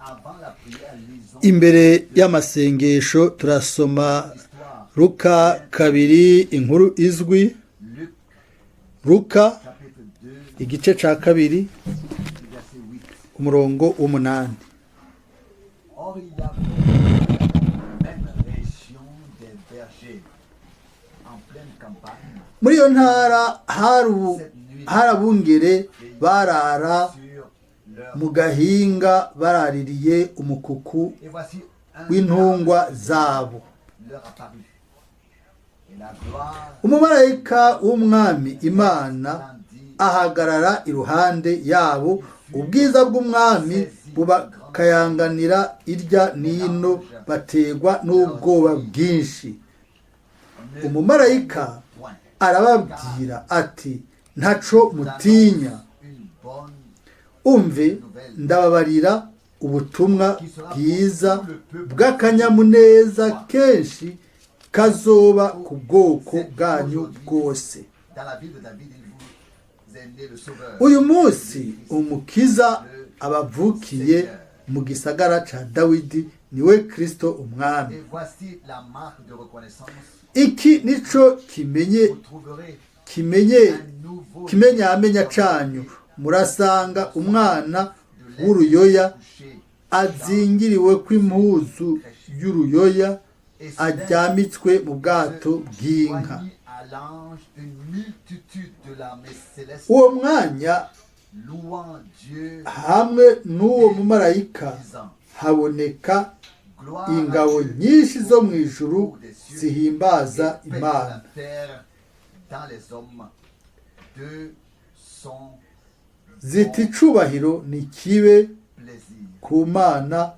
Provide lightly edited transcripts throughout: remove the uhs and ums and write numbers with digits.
Avant la prière, lisons Imbere y'amasengesho turasoma l'histoire. Luka 2, inkuru izwi. Luc Luka chapitre 2, igice ca 2, verset 8. umurongo w'8. Or, il y avait dans la même région des bergers, en pleine campagne, Muri iyo ntara hari abungere barara sur leur mu gahinga, baraririye umukuku Et voici un w'intungwa ange zabo. leur apparut. Et la gloire Umumarayika w'Umwami Imana resplendit ahagarara iruhande yabo, ubwiza bw'Umwami bubakayanganira irya nino, bategwa n'ubwoba bwinshi. Ne Umumarayika point. arababwira ati: "Ntaco mutinya. Une bonne Umve, ndababarira ubutumwa bwiza bw'akanyamuneza kenshi kazoba ku bwoko bwanyu bwose. Dans la ville de David, il vous est né le Sauveur. Uyu munsi Umukiza abavukiye mu gisagara ca Dawidi, niwe Kristo Umwami. Et voici la marque de reconnaissance. Iki nico kimenye Vous trouverez kimenye un nouveau kimenyamenya canyu: murasanga umwana w'uruyoya couché. azingiriwe kw'impuzu y'uruyoya, Et soudain, aryamitswe mu bwato se bw'inka." joignit à l'ange une multitude de l'armée céleste, Uwo mwanya, louant Dieu, hamwe n'uwo mumarayika, disant: haboneka Gloire à ingabo Dieu nyinshi zo mu ijuru au haut des cieux, zihimbaza et paix sur Imana, la terre dans les hommes de son ziti: "Icubahiro nikibe plaisir." ku Mana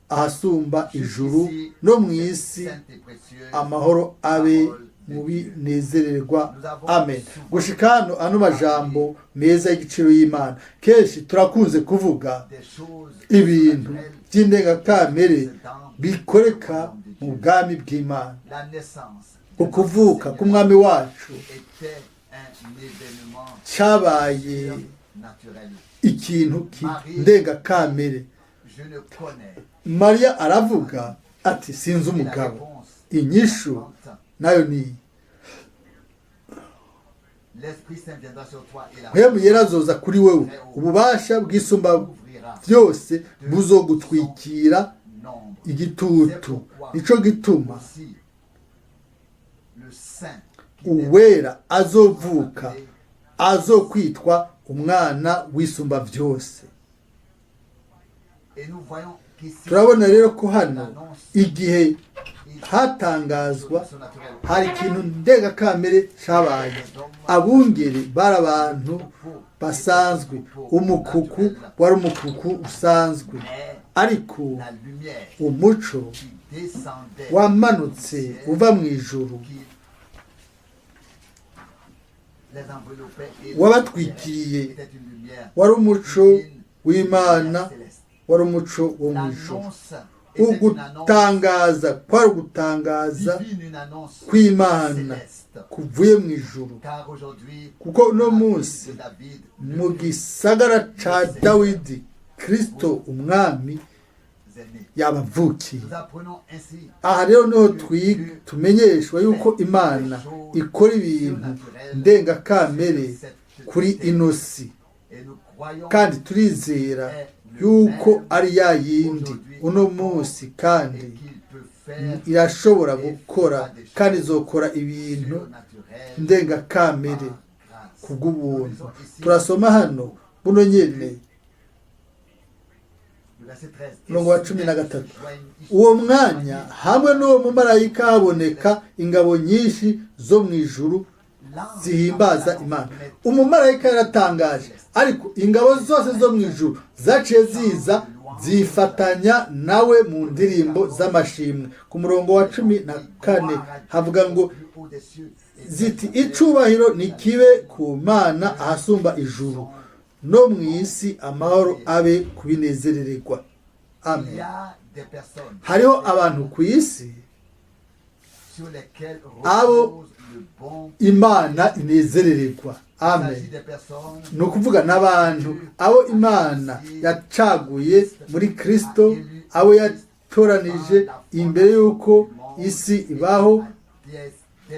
ahasumba ijuru, no mu isi Sainte et précieuse amahoro abe mu binezererwa." Amen. Gushika hano, ano majambo meza y'igiciro y'Imana. Kenshi turakunze kuvuga des choses ibintu surnaturelles by'indengakamere bikoreka mu bwami bw'Imana. La naissance de Ukuvuka notre k'Umwami wacu était un événement cyabaye naturel. ikintu ndengakamere. Je ne connais Mariya aravuga ati: "Sinzi Et la umugabo." réponse Inyishu nayo ni iyi: L'Esprit Saint viendra sur toi et la "Mpwemu Yera azoza kuri wewe, ububasha bw'Isumba couvrira Byose buzogutwikira nombre. igitutu. Nico gituma Aussi, le Saint qui Uwera azovuka azokwitwa Umwana w'Isumba Byose." Et nous voyons qu'ici, Turabona rero ko hano igihe hatangazwa, hari ikintu ndengakamere cabaye. Abungeri bari abantu basanzwe, umukuku wari umukuku usanzwe, ariko la lumière umuco qui descendait, wamanutse uva mu ijuru, qui les enveloppait et wabatwikiriye, était une lumière wari umuco divine, w'Imana, céleste. wari umuco wo mu ijuru. L'annonce était une annonce Ugutangaza kwari ugutangaza divine, une annonce kw'Imana céleste. kuvuye mu ijuru. Car aujourd'hui, Kuko uno dans la ville munsi, de David, mu gisagara ca Dawidi, Kristo Umwami est né. yabavukiye. Nous apprenons ainsi Aha rero niho twiga, tumenyeshwa yuko Imana ikora ibintu ndengakamere kuri ino si. Et nous croyons Kandi turizera yuko ari ya yindi uno munsi, kandi et qu'il peut faire irashobora gukora kandi izokora ibintu surnaturel ndengakamere par grâce. kubw'ubuntu. Turasoma hano buno nyene, Le verset 13. umurongo wa 13: "Uwo mwanya, hamwe n'uwo mumarayika, haboneka ingabo nyinshi zo mu ijuru zihimbaza Imana." Umumarayika yaratangaje, ariko ingabo zose zo mu ijuru zaciye ziza zifatanya nawe mu ndirimbo z'amashimwe. Ku murongo wa 14 havuga ngo: "Ziti: 'Icubahiro nikibe ku Mana ahasumba ijuru, no mu isi amahoro abe kubinezerererwa.'" Il y Amen. a des personnes Hariho abantu ku isi sur lesquelles abo repose le bon Imana inezerererwa. Amen. Ni ukuvuga n'abantu abo Imana yacaguye muri Kristo, abo yatoranije imbere y'uko isi ibaho,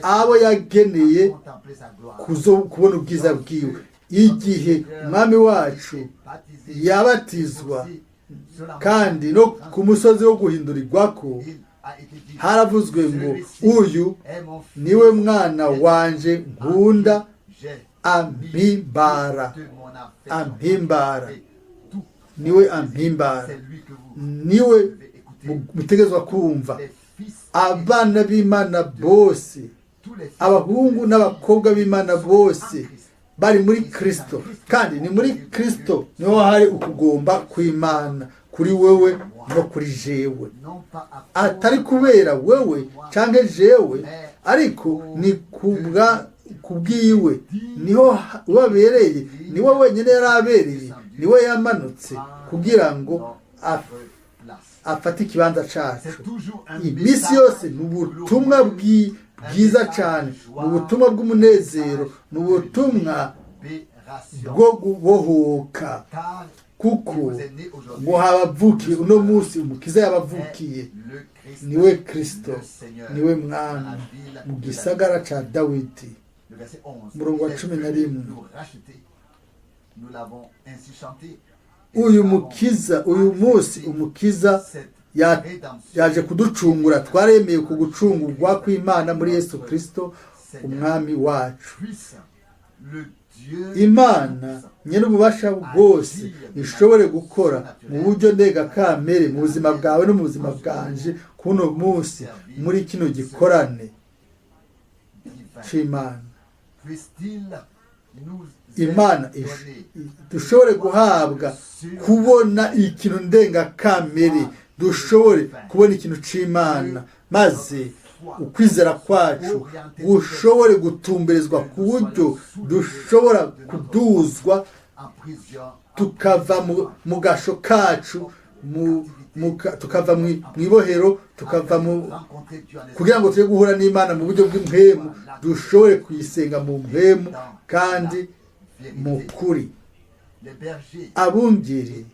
abo yageneye kubona ubwiza bwiwe. Igihe Umwami wacu yabatizwa kandi no ku musozi wo guhindurirwako, haravuzwe ngo: "Uyu niwe mwana wanje nkunda, ampimbara, ampimbara, niwe ampimbara, niwe mutegezwa kumva." Abana b'Imana bose, abahungu n'abakobwa b'Imana bose bari muri Kristo, kandi ni muri Kristo niho hari ukugomba kw'Imana kuri wewe no kuri jewe, atari kubera wewe canke jewe, ariko ni kubwiwe niho wabereye, niwe wenyine yari abereye, niwe yamanutse kugira ngo afate ikibanza cacu. Iminsi yose ni ubutumwa bwiza cyane, ni ubutumwa bw'umunezero, ni ubutumwa bwo kubohoka, kuko ngo habavukiye uno munsi Umukiza, yabavukiye, niwe Kristo, niwe Mwami, mu gisagara ca Dawidi. Umurongo wa 11: uyu Mukiza, uyu munsi Umukiza yaje kuducungura, twaremeye ku gucungurwa kw'Imana muri Yesu Kristo Umwami wacu. Imana nyir'ububasha bwose ishobore gukora mu buryo ndengakamere mu buzima bwawe no mu buzima bwanje kuno munsi muri kino gikorane c'Imana. Imana dushobore guhabwa kubona ikintu ndengakamere, dushobore kubona ikintu c'Imana, maze ukwizera kwacu gushobore gutumberezwa ku buryo dushobora kuduzwa, tukava mu gasho kacu, tukava mu ibohero, tukava mu kugira ngo tujye guhura n'Imana mu buryo bw'impwemu, dushobore kuyisenga mu mpwemu kandi mu kuri. Abungeri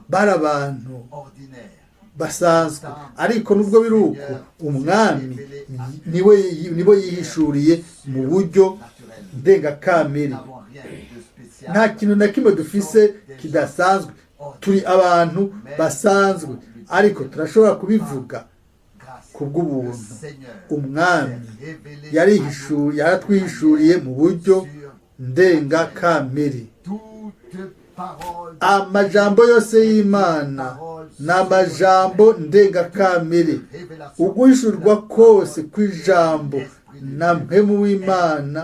bari abantu basanzwe, ariko nubwo biri uko, Umwami nibo yihishuriye mu buryo ndengakamere. Nta kintu na kimwe dufise kidasanzwe, turi abantu basanzwe, ariko turashobora kubivuga kubw'ubuntu. Umwami yaratwihishuriye mu buryo ndengakamere. Amajambo yose y'Imana ni amajambo ndengakamere. Uguhishurwa kose kw'ijambo na Mpwemu w'Imana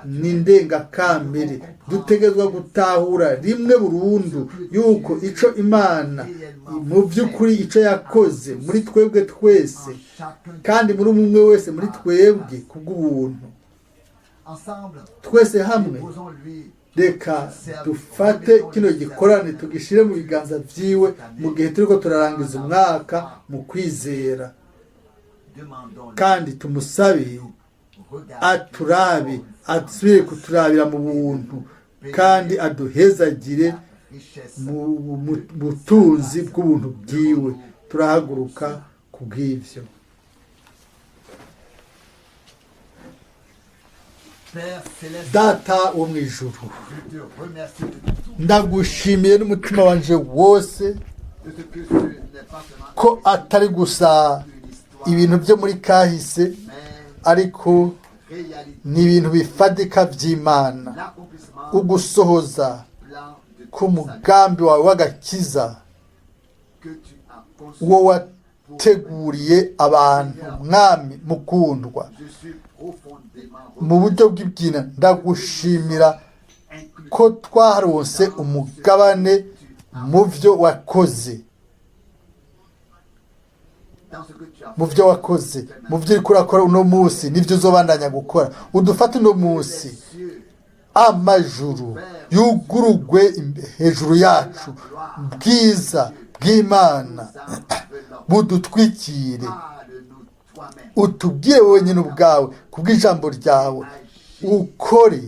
ni ndengakamere. Dutegerezwa gutahura rimwe burundu yuko ico Imana mu by'ukuri ico yakoze muri twebwe twese kandi muri umwe wese muri twebwe kubw'ubuntu. Twese hamwe reka dufate kino gikorane tugishire mu biganza vyiwe mu gihe turiko turarangiza umwaka mu kwizera, kandi tumusabe aturabe, asubire kuturabira mu buntu, kandi aduhezagire mu butunzi bw'ubuntu bwiwe. Turahaguruka ku bw'ivyo. Data wo mu ijuru, ndagushimiye n'umutima wanje wose ko atari gusa ibintu byo muri kahise, ariko ni ibintu bifatika by'Imana, ugusohoza k'umugambi wawe w'agakiza uwo wateguriye abantu. Mwami mukundwa, mu buryo bw'ibyina ndagushimira ko twaronse umugabane mu byo wakoze, mu byo wakoze, mu byo uriko urakora uno munsi n'ibyo uzobandanya gukora. Udufate uno munsi, amajuru yugurugwe hejuru yacu, bwiza bw'Imana budutwikire. Utubwire wenyine ubwawe kubw'ijambo ryawe, ukore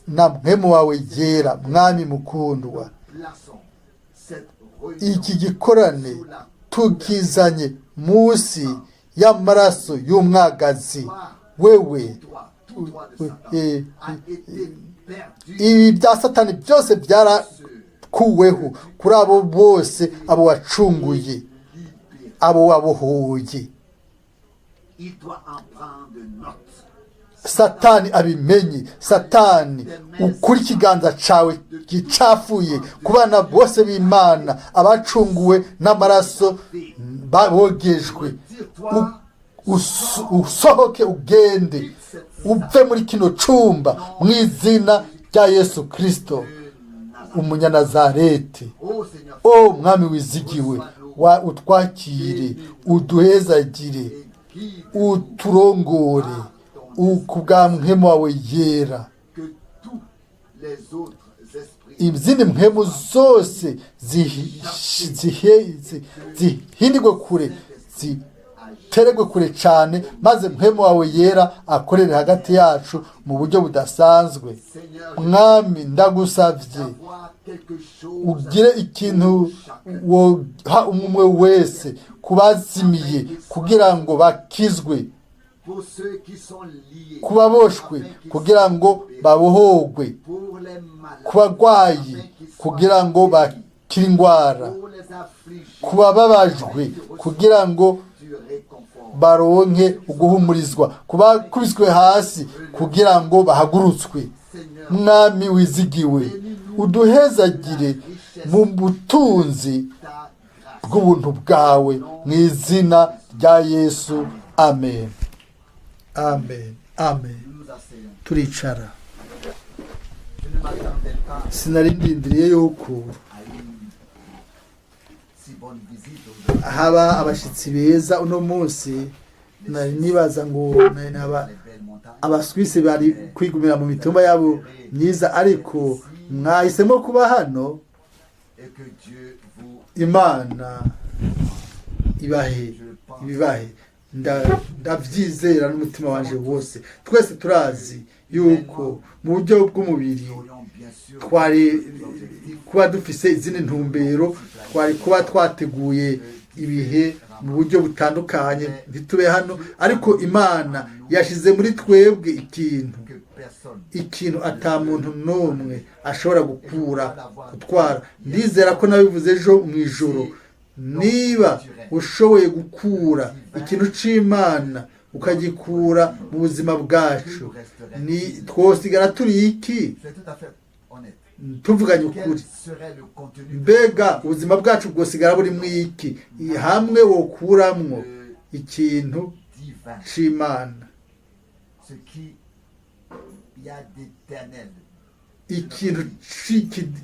Na Mpwemu wawe Yera, Mwami mukundwa. Plaçons cette réunion Iki gikorane tukizanye munsi y'amaraso y'umwagazi wewe. Toi, tout droit de Satan a été perdu. Ibi bya Satani byose byarakuweho kuri abo bose, abo wacunguye, Libéré. abo wabohoye. Il doit en prendre note. Satani abimenye. Satani, ukuri ikiganza cawe gicafuye ku bana bose b'Imana, abacunguwe n'amaraso, bogejwe. Usohoke ugende, uve muri kino cumba mu izina rya Yesu Kristo De Nazareth. Umunyanazareti. Ô Seigneur, O Mwami wizigiwe, wa utwakire, uduhezagire, et guide uturongore ku bwa Mpwemu wawe Yera. Que tous les autres esprits Izindi mpwemu zose zihindirwe kure, ziteregwe kure cyane, maze Mpwemu wawe Yera akorere hagati yacu mu buryo budasanzwe. Seigneur, Mwami, ndagusavye d'avoir quelque chose ugire ikintu woha umwe wese, kubazimiye kugira ngo bakizwe, pour ceux qui sont liés, ku baboshwe kugira ngo babohogwe, pour les malades, ku bagwayi kugira ngo bakire indwara, pour les affligés, ku bababajwe kugira ngo du réconfort. baronke uguhumurizwa, ku bakubiswe hasi kugira ngo bahagurutswe. Seigneur, Mwami wizigiwe, uduhezagire mu butunzi ta grâce. bw'ubuntu bwawe, mu izina rya Yesu, amen, amen, amen. Nous nous asseyons. Turicara. Je ne m'attendais pas Sinari ndindiriye yuko à une si bonne visite aujourd'hui. haba abashyitsi beza uno munsi. Nari nibaza ngo nari Les belles montagnes. Abaswisi bari kwigumira mu mitumba yabo myiza, ariko mwahisemo kuba hano. Et que Dieu vous, Imana ibahe je le pense, ibibahe. Ndabyizera n'umutima wanje wose. Twese turazi yuko mu buryo bw'umubiri nous aurions bien sûr twari des objectifs kuba dufise izindi ntumbero, twari kuba twateguye ibihe mu buryo butandukanye ntitube hano, ariko Imana yashize muri twebwe ikintu, que personne ikintu ata muntu n'umwe ashobora gukura, gutwara. Ndizera ko nabivuze ejo mu ijoro: niba ushoboye gukura ikintu c'Imana, ukagikura mu buzima bwacu, ni twosigara turi iki? Je suis tout à fait honnête. Tuvuganye Quel ukuri, serait le contenu de mbega ubuzima bwacu bwosigara burimo iki hamwe wokuramwo le ikintu divin, c'Imana, ce qui y a d'éternel? Ikintu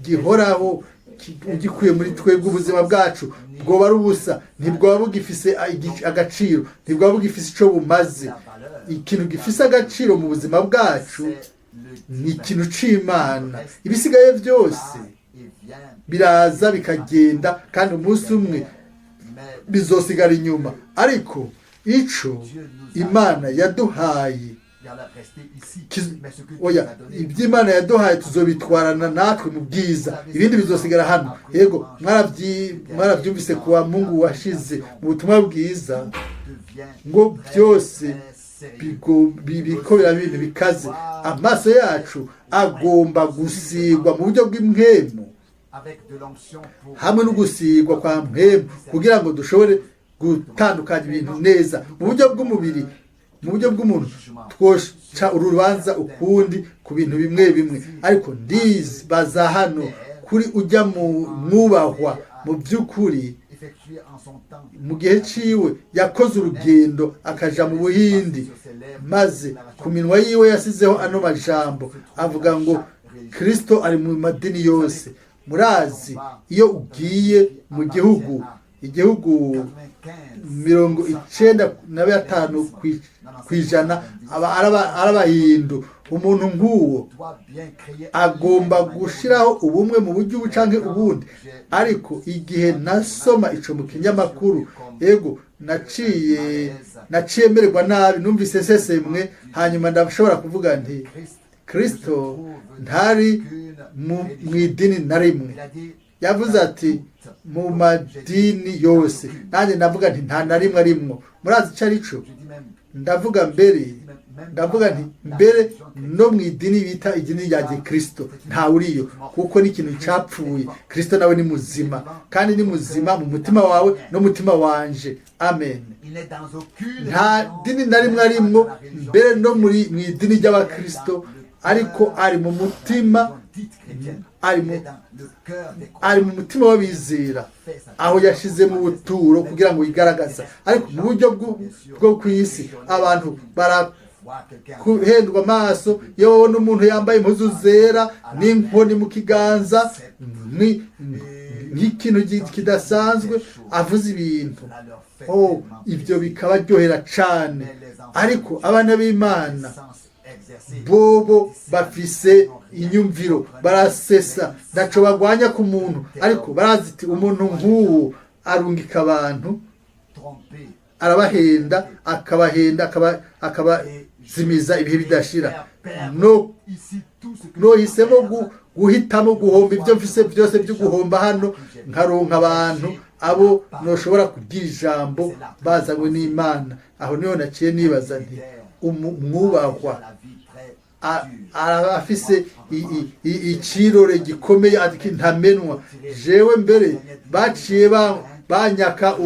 gihoraho ugikuye muri twebwe, ubuzima bwacu bwoba ari ubusa, ntibwaba bugifise agaciro, ntibwaba bugifise ico bumaze. La valeur, Ikintu gifise agaciro mu buzima bwacu c'est le ni divin. ikintu c'Imana. Ibisigaye byose Va et vient, biraza bikagenda, kandi umunsi umwe mais bizosigara inyuma, ariko ico Imana yaduhaye il y en a resté ici. Mais ce que Dieu oya nous a donné, iby'Imana yaduhaye tuzobitwarana natwe mu bwiza, ibindi bizosigara hano. Yego, mwarabyumvise kuwa Mungu washize mu butumwa bwiza devient ngo très, byose très sérieux. biriko biraba ibintu bikaze. Amaso yacu agomba gusigwa mu buryo bw'impwemu, Avec de l'onction pour hamwe no gusigwa kwa mpwemu, kugira ngo dushobore gutandukanya ibintu neza. Mu buryo bw'umubiri, mu buryo bw'umuntu, twoca urubanza ukundi ku bintu bimwe bimwe, ariko ndibaza hano kuri ujya mu mwubahwa mu by'ukuri effectuer en son temps mu gihe ciwe yakoze urugendo akaja mu Buhindi, maze ku minwa yiwe yasizeho ano majambo avuga ngo Kristo ari mu madini yose. Murazi, iyo ugiye mu gihugu, igihugu 95 95% aba ari Abahindu, umuntu nk'uwo doit bien créer agomba gushiraho ubumwe mu buryo ubu canke ubundi. Ariko igihe nasoma ico mu kinyamakuru, ego, naciye mererwa nabi, numvise nsesemwe, hanyuma ndashobora kuvuga nti Christ Kristo ntari mu idini na rimwe. Yavuze ati mu madini yose, nanjye ndavuga nti nta na rimwe arimwo. Murazi icyo ari cyo? Ndavuga mbere, ndavuga nti mbere no mu idini bita idini rya gikristo ntawe uriyo, kuko ni ikintu cyapfuye. Kristo nawe ni muzima, kandi ni muzima mu mutima wawe n'umutima wanje. Amen. Nta dini na rimwe arimwo, mbere no mu idini ry'abakristo, ariko ari mu mutima, ari mu mutima w'abizera, aho yashize mu buturo kugira ngo yigaragaza. Ariko mu buryo bwo ku isi abantu barahendwa amaso iyo babona umuntu yambaye impuzu zera n'inkoni mu kiganza, nk'ikintu kidasanzwe, avuze ibintu, oh, ibyo bikabaryohera cane. Ariko abana b'Imana bobo bafise inyumviro, barasesa, ntaco bagwanya ku muntu, ariko barazi iti umuntu nk'uwo arungika abantu, arabahenda, akabahenda, akabazimiza ibihe bidashira. No nohisemo guhitamo guhomba ibyo mfise byose byo guhomba hano, nkaronka abantu abo noshobora kubwira ijambo bazanywe n'Imana. Aho niho naciye nibaza nti umwubahwa afise ikirore gikomeye ntamenwa. Jewe mbere baciye banyaka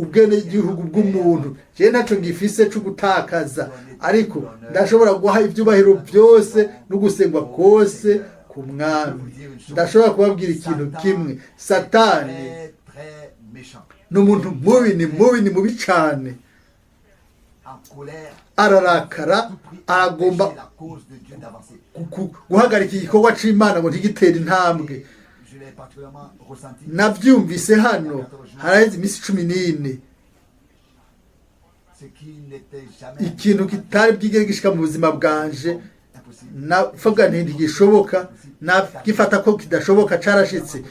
ubwenegihugu bw'umuntu, jewe ntaco ngifise co gutakaza, ariko ndashobora guha ivyubahiro byose no gusengwa kose ku Mwami. Ndashobora kubabwira ikintu kimwe: Satani ni umuntu mubi, ni mubi, ni mubi cane. Ararakara, aragomba guhagarika igikorwa c'Imana ngo ntigitere intambwe. Navyumvise hano haraheze iminsi 14, ikintu kitari bwigere gishika mu buzima bwanje. Navuga nti ntigishoboka, nagifata ko kidashoboka, carashitse.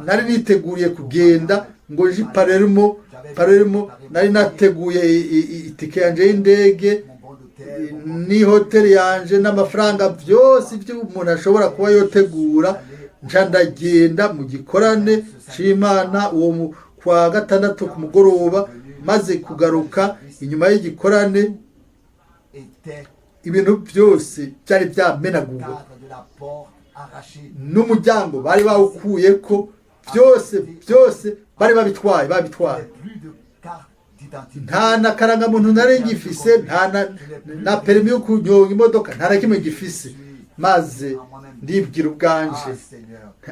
Nari niteguriye kugenda ngo nje Palermo. Palermo, nari nateguye itike yanje y'indege n'ihoteli yanje n'amafaranga byose ibyo umuntu ashobora kuba yotegura. Nca ndagenda mu gikorane c'Imana uwo kwa gatandatu ku mugoroba. Maze kugaruka inyuma y'igikorane, ibintu byose byari byamenaguwe, n'umuryango bari bawukuye ko byose, byose bari babitwaye, babitwaye. Nta na karangamuntu nari ngifise, nta na permis yo kunyonga imodoka, nta na kimwe ngifise. Maze ndibwira ubwanje: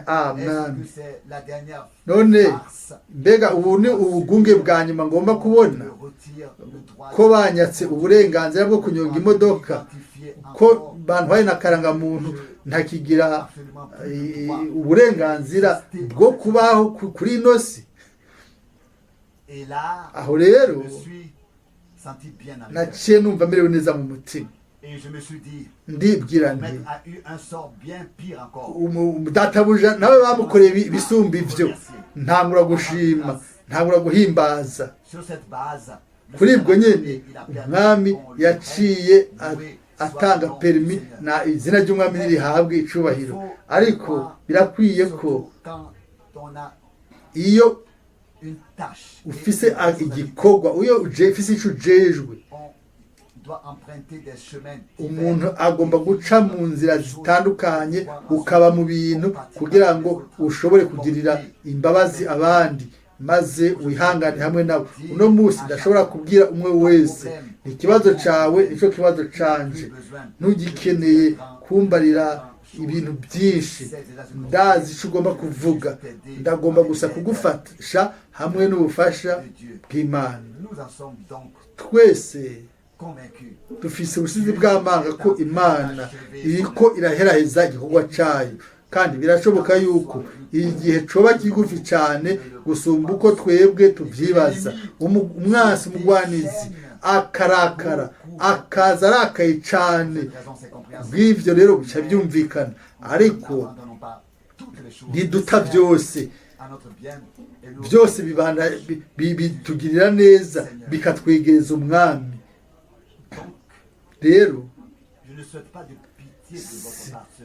ah Mwami, none mbega ubu ni ubugunge bwa nyuma ngomba kubona, ko banyatse uburenganzira bwo kunyonga imodoka, ko bantwaye na karangamuntu, ntakigira uburenganzira bwo kubaho kuri ino si? Aho rero naciye numva merewe neza mu mutima. Ndibwira nti databuja nawe bamukoreye ibisumba ivyo. Ntangura gushima, ntangura guhimbaza. Kuri ibwo nyene Umwami yaciye atanga permis, na izina ry'Umwami nirihabwe icubahiro. Ariko birakwiye ko iyo ufise igikorwa, iyo ufise ico ujejwe, umuntu agomba guca mu nzira zitandukanye, ukaba mu bintu kugira ngo ushobore kugirira imbabazi abandi, maze wihangane hamwe nabo. Uno munsi ndashobora kubwira umwe wese: ikibazo cawe nico kibazo canje, ntugikeneye kumbarira ibintu byinshi, ndazi icyo ugomba kuvuga, ndagomba gusa kugufasha hamwe n'ubufasha bw'Imana. Twese dufise ubusizi bw'amanga ko Imana iriko iraheraheza igikorwa cayo, kandi birashoboka yuko igihe coba kigufi cane gusumba uko twebwe tuvyibaza. Umwansi umugwanizi akarakara, akaza arakaye cane. Bw'ivyo rero bica byumvikana, ariko ntiduta byose, byose bibanda bitugirira neza, bikatwegereza Umwami. Rero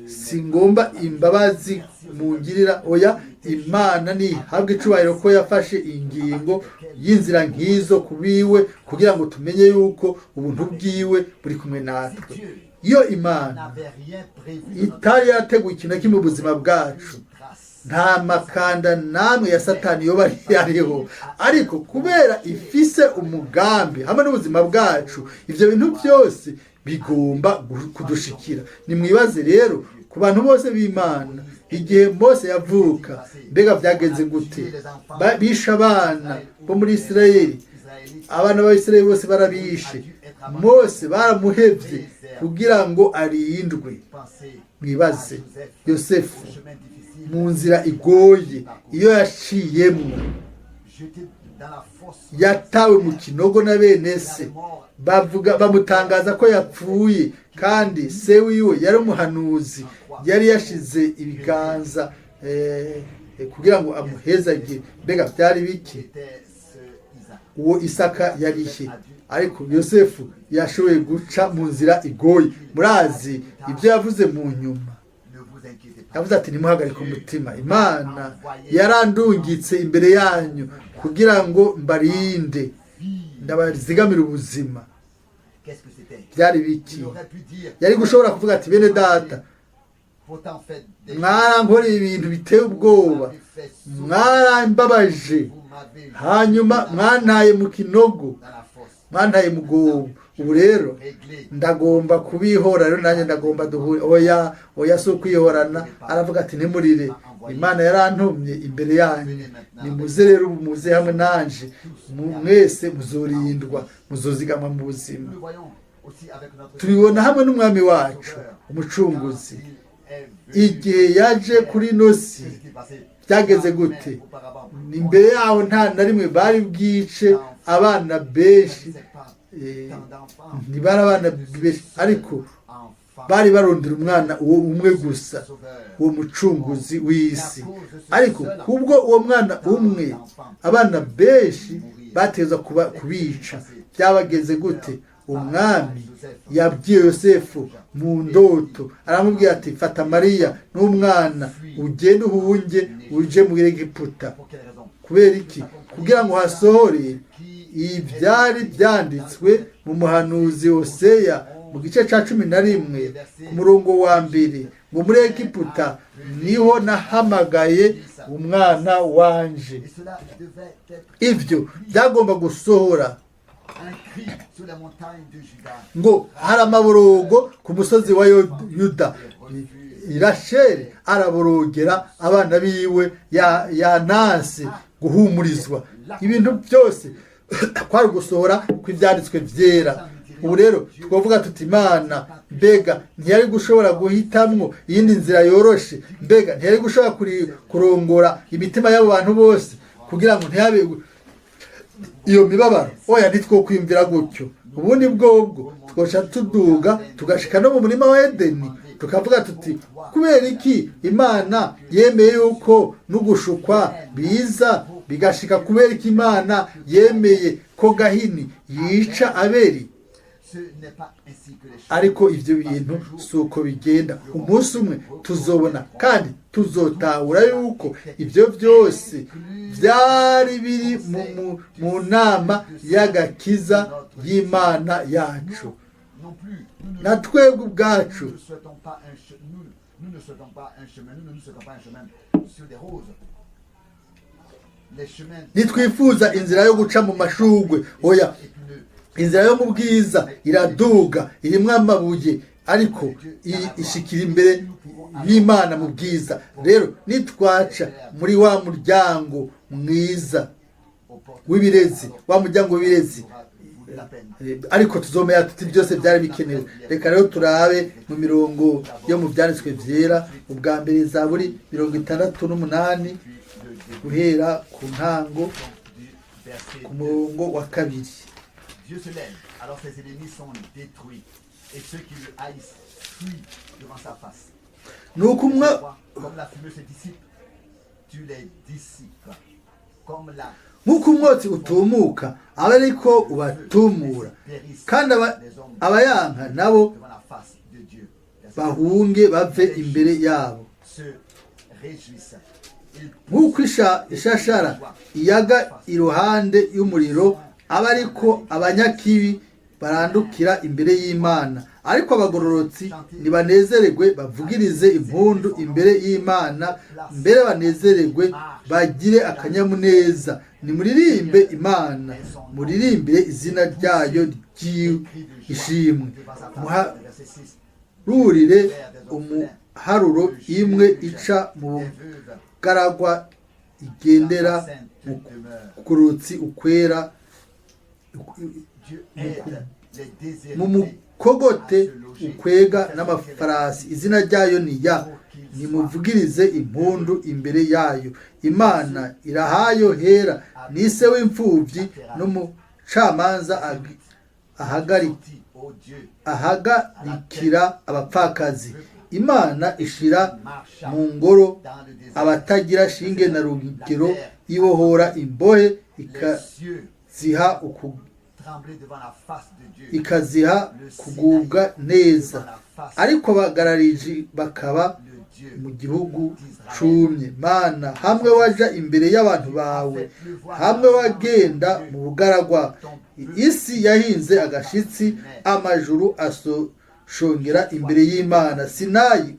Si ngomba imbabazi mungirira, oya. Imana ntihabwe icubahiro ko yafashe ingingo y'inzira nk'izo kubiwe, kugira ngo tumenye yuko ubuntu bwiwe buri kumwe natwe. Iyo Imana itari yarateguye ikintu na kimwe mu buzima bwacu, nta makanda namwe ya Satani yoba yariho. Ariko kubera ifise umugambi hamwe n'ubuzima bwacu, ibyo bintu byose bigomba kudushikira. Nimwibaze rero ku bantu bose b'Imana, igihe Mose yavuka, mbega byagenze gute? Bishe abana bo muri Isirayeli, abana b'Abisirayeli bose barabishe. Mose baramuhevye kugira ngo arindwe. Mwibaze Yosefu mu nzira igoye iyo yaciyemwo, yatawe mu kinogo na bene se, bavuga, bamutangaza ko yapfuye, kandi se wiwe yari umuhanuzi, yari yashize ibiganza kugira ngo amuhezagire. Mbega byari biki? Uwo Isaka yarihe? Ariko Yosefu yashoboye guca mu nzira igoye. Murazi ibyo yavuze mu nyuma. Yavuze ati: "Ntimuhagarike umutima, Imana yarandungitse imbere yanyu kugira ngo mbarinde, ndabazigamire ubuzima." Byari biki? Yari gushobora kuvuga ati: "Bene data, mwarankoreye ibintu biteye ubwoba, mwarambabaje, hanyuma mwantaye mu kinogo, mwantaye mu rwobo. Ubu rero ndagomba kubihora, rero nanjye ndagomba duhure." Oya, oya, si ukwihorana. Aravuga ati: "Ntimurire, Imana yarantumye imbere yanyu. Nimuze rero ubu, muze hamwe nanje, mwese muzorindwa, muzozigamwa mu buzima." Tubibona hamwe n'Umwami wacu Umucunguzi igihe yaje kuri ino si. Byageze gute? Imbere yaho nta na rimwe bari bwice abana benshi, ntibari abana benshi, ariko bari barondera umwana uwo umwe gusa, uwo Mucunguzi w'isi. Ariko kubwo uwo mwana umwe, abana benshi bateza kuba kubica. Byabageze gute? Umwami yabwiye Yosefu mu ndoto, aramubwira ati: "Fata Mariya n'umwana, ugende uhunge uje muri Egiputa." Kubera iki? Kugira ngo hasohore ibyari byanditswe mu muhanuzi Hoseya mu gice cya 11 ku murongo wa 1, ngo: "Muri Egiputa niho nahamagaye umwana wanje." Ibyo byagomba gusohora ngo hari amaborogo ku musozi wa Yuda, Rasheli araborogera abana biwe, yananse guhumurizwa. Ibintu byose kwari gusohora kw'ibyanditswe byera. Ubu rero twavuga tuti: "Imana mbega ntiyari gushobora guhitamwo iyindi nzira yoroshe? Mbega ntiyari gushobora kurongora imitima y'abo bantu bose kugira ngo ntihabe iyo mibabaro?" Oya, ntitwokwiyumvira gutyo. Ubundi bwobwo twoca tuduga tugashika no mu murima wa Edeni, tukavuga tuti: "Kubera iki Imana yemeye yuko n'ugushukwa biza bigashika? Kubera iki Imana yemeye ko Gahini yica Abeli?" Ariko ibyo bintu si uko bigenda. Umunsi umwe tuzobona kandi tuzotahura yuko ibyo byose byari biri mu nama y'agakiza y'Imana yacu. Na twebwe ubwacu Nous ne souhaitons pas un chemin, nous ne souhaitons pas un chemin sur des roses. Les chemins Ntitwifuza inzira yo guca mu mashugwe, oya. épineux. Inzira yo mu bwiza iraduga, irimwo amabuye, ariko ishikira imbere y'Imana mu bwiza. Rero nitwaca muri wa muryango mwiza Aux portes w'ibirezi, wa muryango w'ibirezi, aura valu la peine. Ariko tuzomenya tuti byose byari bikenewe. Reka rero turabe mu mirongo yo mu byanditswe byera. Ubwa mbere, Zaburi 68, Puis le début guhera ku ntango, donc du verset ku 2. murongo wa 2. Dieu se lève, alors ses ennemis sont détruits, et ceux qui le haïssent fuient devant sa face. Nuko umwe Comme la fumée se dissipe, tu les dissipes. Comme la Nk'uko umwotsi utumuka, aba ariko ubatumura, kandi abayanka nabo devant la face de Dieu. Bahunge bave imbere yabo. Se réjouissent. Ils Nk'uko ishashara iyaga iruhande y'umuriro, aba ariko abanyakibi barandukira imbere y'Imana. Ariko abagororotsi nibanezererwe, bavugirize impundu imbere y'Imana, mbere banezererwe, bagire akanyamuneza. Nimuririmbe Imana, muririmbire izina ryayo ry'ishimwe. Devant sa face. Verset 6. Muharurire umuharuro imwe ica mu Des veuves bugaragwa, igendera mu kugororotsi ukwera. Dieu aide les déshérités Mu mukogote ukwega n'amafarasi, izina ryayo ni Ya. Nimuvugirize impundu imbere yayo. Imana irahayo hera, ni se w'imfubyi n'umucamanza sortis, ô Dieu, ahagarikira abapfakazi. Imana ishira mu ngoro dans le désert. Abatagira shinge na rugero, ibohora imbohe, Les cieux ikaziha uku tremblaient devant la face de Dieu. Ikaziha kugubwa neza, ariko abagarariji bakaba Le Dieu mu gihugu cumye. Mana, hamwe waja imbere y'abantu bawe, hamwe wagenda mu bugaragwa, isi yahinze agashitsi, amajuru asoshongera imbere y'Imana. Sinayi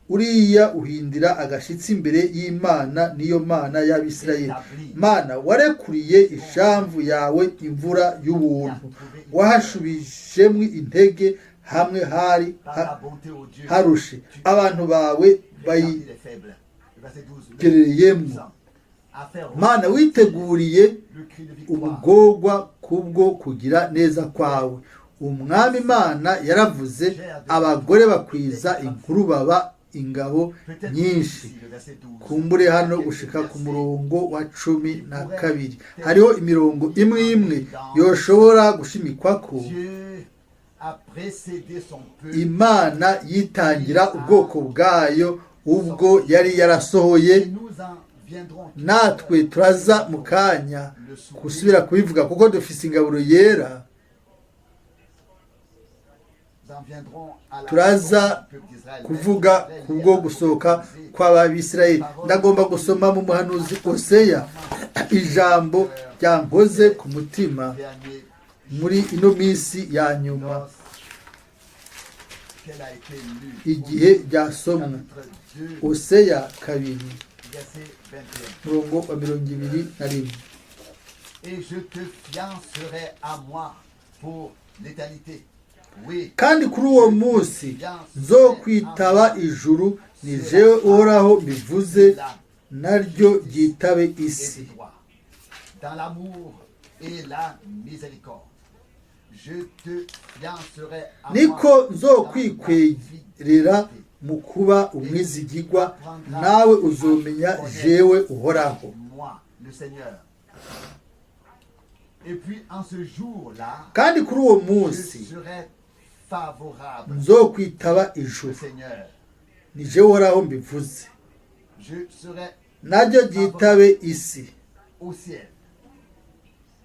uriya uhindira agashitsi imbere y'Imana, niyo Mana y'Abisirayeli. Mana, warekuriye ishamvu yawe imvura y'ubuntu, wahashubijemwo intege hamwe hari Par ta bonté, ô Dieu, harushe. Abantu bawe rétablis les faibles. Le verset 12. Bayigerereyemwo. À faire Mana, witeguriye le cri de victoire. ubugorwa kubwo kugira neza kwawe. Umwami Imana yaravuze, abagore bakwiza inkuru baba ingabo Peut-être nyinshi. ici, le verset 12. Kumbure hano gushika ku murongo wa 12 hariho imirongo imwe imwe yoshobora gushimikwa ko Dieu a précédé son peuple. Imana yitangira ubwoko bwayo ubwo yari yarasohoye. Et nous en viendrons tout Natwe turaza mu kanya gusubira kubivuga kuko dufise ingaburo yera. Nous en viendrons à la Turaza sortie du peuple d'Israël. kuvuga kubwo gusohoka kw'Abisirayeli. Ndagomba gusoma mu muhanuzi Oseya ijambo ryankoze ku mutima Dernier muri ino minsi ya nyuma qu'elle a été lue. igihe ryasomwa. Chapitre 2, Oseya 2, verset 21. murongo wa 21. Et je te fiancerai à moi pour l'éternité. Oui, Kandi kuri uwo munsi nzokwitaba ijuru, ni jewe Uhoraho mbivuze, naryo ryitabe et isi. du droit, dans l'amour et la miséricorde. Je te fiancerai à Niko moi nzokwikwerera mu kuba umwizigigwa, nawe uzomenya jewe Uhoraho. Moi, le Seigneur. Et puis en ce jour-là, Kandi kuri uwo je munsi serai favorable, nzokwitaba le ijuru, Seigneur. ni jewe Uhoraho mbivuze, Je serai naryo ryitabe isi. au ciel.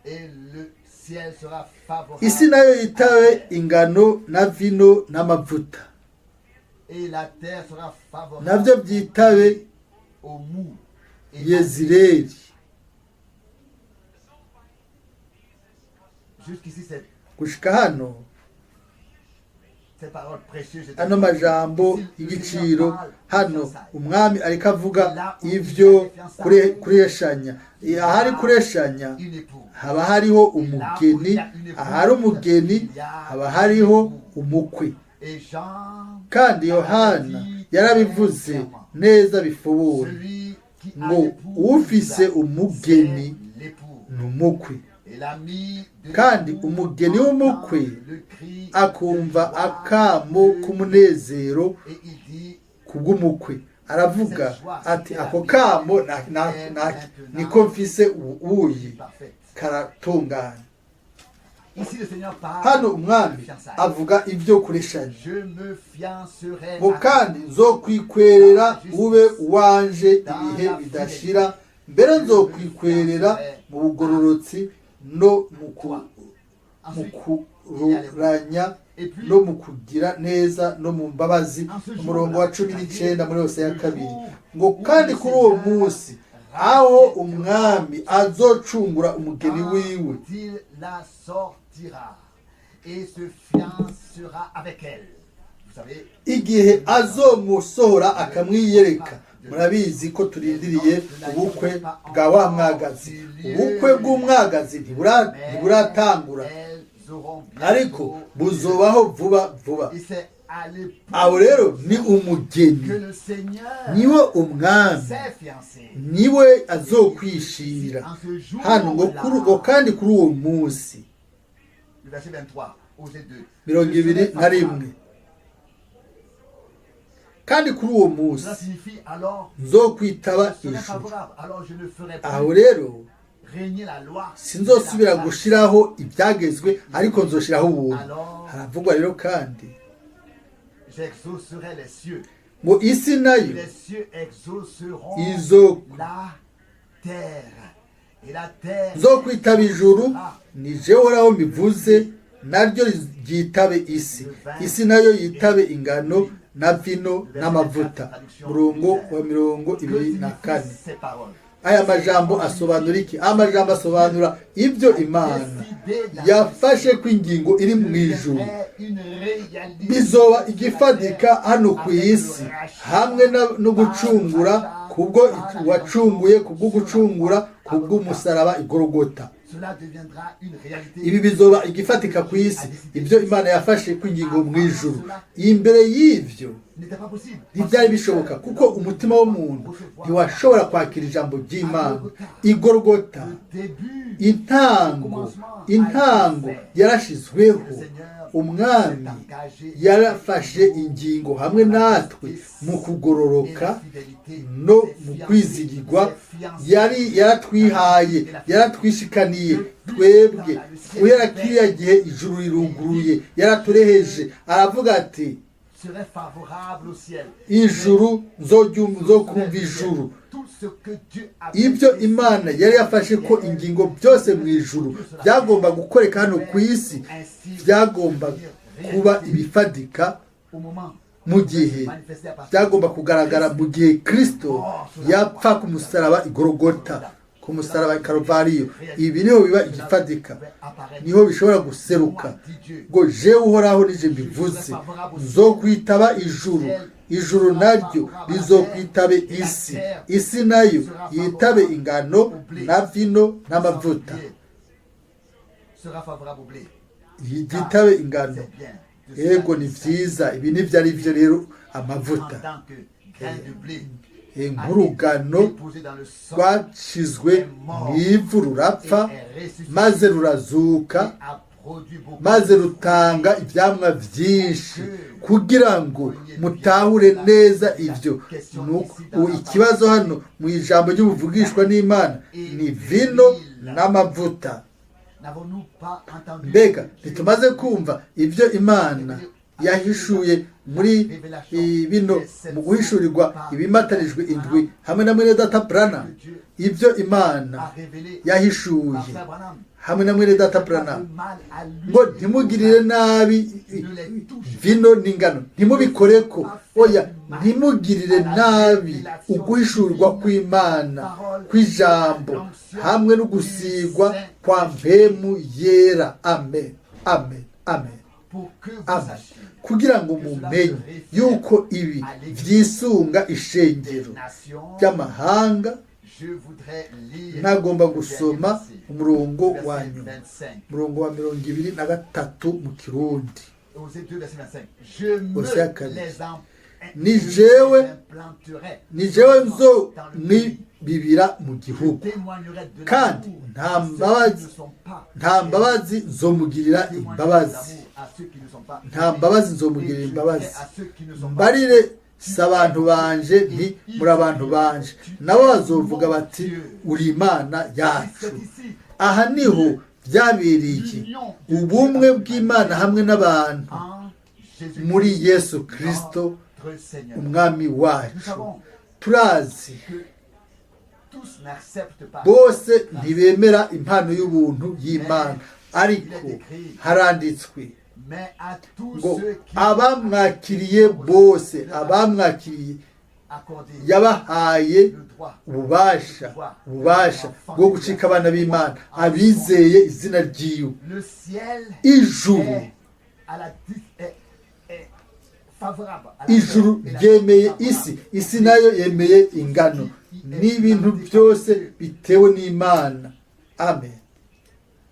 Et le ciel sera favorable Isi nayo à la yitabe terre. Ingano na vino n'amavuta, Et la terre sera favorable nabyo byitabe au moût et à Yezireli. Jusqu'ici, Gushika hano, cette parole précieuse est ano majambo y'igiciro hano, umwami ariko avuga ivyo kureshanya. Ahari kureshanya une épouse. Haba hariho umugeni, ahari umugeni haba hariho umukwe. Et Jean, Kandi Yohana yarabivuze neza bifobora celui qui a ngo l'épouse, ufise umugeni c'est l'époux. ni umukwe. Et l'ami de Kandi l'époux umugeni entend w'umukwe le cri akumva de joie akamo k'umunezero et il dit, kubw'umukwe, aravuga ati: "Ako kamo niko mfise ubu uyi parfaite. Karatunganye." Ici, le Seigneur parle Hano umwami de fiançailles. Avuga ibyo kureshanya. Je me fiancerai Ngo à kandi nzokwikwerera ube uwanje ibihe bidashira, mbere nzokwikwerera mu bugororotsi no mu Ensuite, kururanya no mu kugira neza no mu mbabazi. Umurongo wa 19 muri Hoseya 2 ngo: "Kandi kuri uwo munsi aho umwami azocungura umugeni wiwe." Quand il la sortira et se fiancera avec elle. Vous savez, Igihe azomusohora akamwiyereka. Murabizi ko turindiriye ubukwe bwa wa mwagazi. Ubukwe bw'umwagazi ntiburatangura, elles auront bientôt ariko buzobaho vuba vuba. Et c'est à l'épouse Aho rero ni umugeni, que le Seigneur niwe umwami s'est fiancé. niwe azokwishira. En ce jour Hano ngo kuri ngo kandi kuri uwo munsi, Le verset 23, Osée 2. 21: kandi kuri uwo munsi Cela signifie alors, nzokwitaba je serai ijuru. favorable. Alors je ne ferai Aho plus rero régner la loi. sinzosubira gushiraho ibyagezwe, ariko nzoshiraho ubuntu. Haravugwa rero kandi J'exaucerai les cieux. ngo isi nayo Les cieux exauceront izo la terre. Et la terre nzokwitaba ijuru, ni jewe Uhoraho mbivuze, naryo ryitabe isi, isi nayo yitabe ingano na vino n'amavuta. Murongo wa 24. Ces paroles. Aya majambo asobanura iki? Aya majambo asobanura ibyo Imana yafashe ko ingingo iri mu ijuru bizoba igifatika hano ku isi, hamwe no gucungura kubwo wacunguye, kubwo gucungura kubw'umusaraba igorogota. Cela deviendra une réalité. Ibi bizoba igifatika ku isi, ibyo Imana yafashe ku ingingo mu ijuru. Imbere y'ibyo N'était pas possible. ntibyari bishoboka, kuko umutima w'umuntu ntiwashobora kwakira ijambo ry'Imana. Igorogota, Le début, intango yarashizweho. Umwami yarafashe ingingo hamwe natwe mu kugororoka no mu kwizigirwa. Yari yaratwihaye, yaratwishikaniye twebwe. Guhera kiriya gihe ijuru riruguruye, yaratureheje, aravuga ati: serait favorable au ciel. "Ijuru nzokumva ijuru." Tout ce que Dieu a Ibyo Imana yari yafashe ko ingingo byose mu ijuru byagomba gukoreka hano ku isi, byagomba kuba ibifatika au moment mu gihe byagomba kugaragara mu gihe Kirisito yapfa ku musaraba igorogota, ku musaraba i Karuvariyo. Ibi niho biba igifatika, niho bishobora guseruka. Ngo: "Jewe Uhoraho nije mbivuze, nzokwitaba ijuru, ijuru naryo rizokwitabe isi, isi nayo yitabe ingano na vino n'amavuta." sera favorable au blé. Yitabe ingano. C'est bien. De Ego, ni vyiza. Ibi nivyo ari byo rero, amavuta. En tant que grain de blé Nk'urugano déposé dans le sol rwashizwe mu ivu, rurapfa maze rurazuka, et a produit beaucoup. maze rutanga ivyamwa vyinshi. Kugira ngo mutahure neza ivyo, nuko ikibazo hano mu ijambo ry'ubuvugishwa n'Imana ni vino n'amavuta. N'avons-nous pas entendu Mbega ntitumaze kumva ibyo Imana yahishuye muri bino mu guhishurirwa ibimatanijwe indwi hamwe na mwene data Branham? Ibyo Imana a révélé yahishuye par frère Branham? hamwe na mwene data Branham Pas de mal à lui. ngo: "Ntimugirire nabi vino n'ingano, ntimubikoreko." Oya, ntimugirire nabi uguhishurwa kw'Imana kw'ijambo hamwe no gusigwa kwa Mpwemu Yera. Amen, amen, amen. Pour que vous Amen. sachiez Kugira ngo mumenye yuko ibi vyisunga ishengero nations, ry'amahanga, je voudrais lire ntagomba le gusoma dernier verset, umurongo verset wa nyuma, 25. umurongo wa 23 mu Kirundi. Osée 2, verset 25. Je me Osée 2. les Ni jewe implanterai ni jewe nzo dans le pays. nibibira mu gihugu, kandi nta mbabazi nzomugirira imbabazi, nta mbabazi nzomugirira imbabazi. Mbarire: si abantu banje, nti: muri abantu banje, nabo bazovuga bati: uri Imana yacu. Aha niho byabereye ubumwe bw'Imana hamwe n'abantu muri Yesu Kirisito Umwami wacu. Turazi bose ntibemera impano y'ubuntu y'Imana, ariko haranditswe Mais à tous Ngo ceux qui abamwakiriye bose, abamwakiriye accordé yabahaye le droit ububasha bwo gucika abana b'Imana, abizeye izina ryiwe. Le ciel Ijuru est à la dis- est, est favorable à la ijuru terre et la ryemeye terre est isi, favorable. isi nayo yemeye ingano, n'ibintu byose bitewe n'Imana. Amen.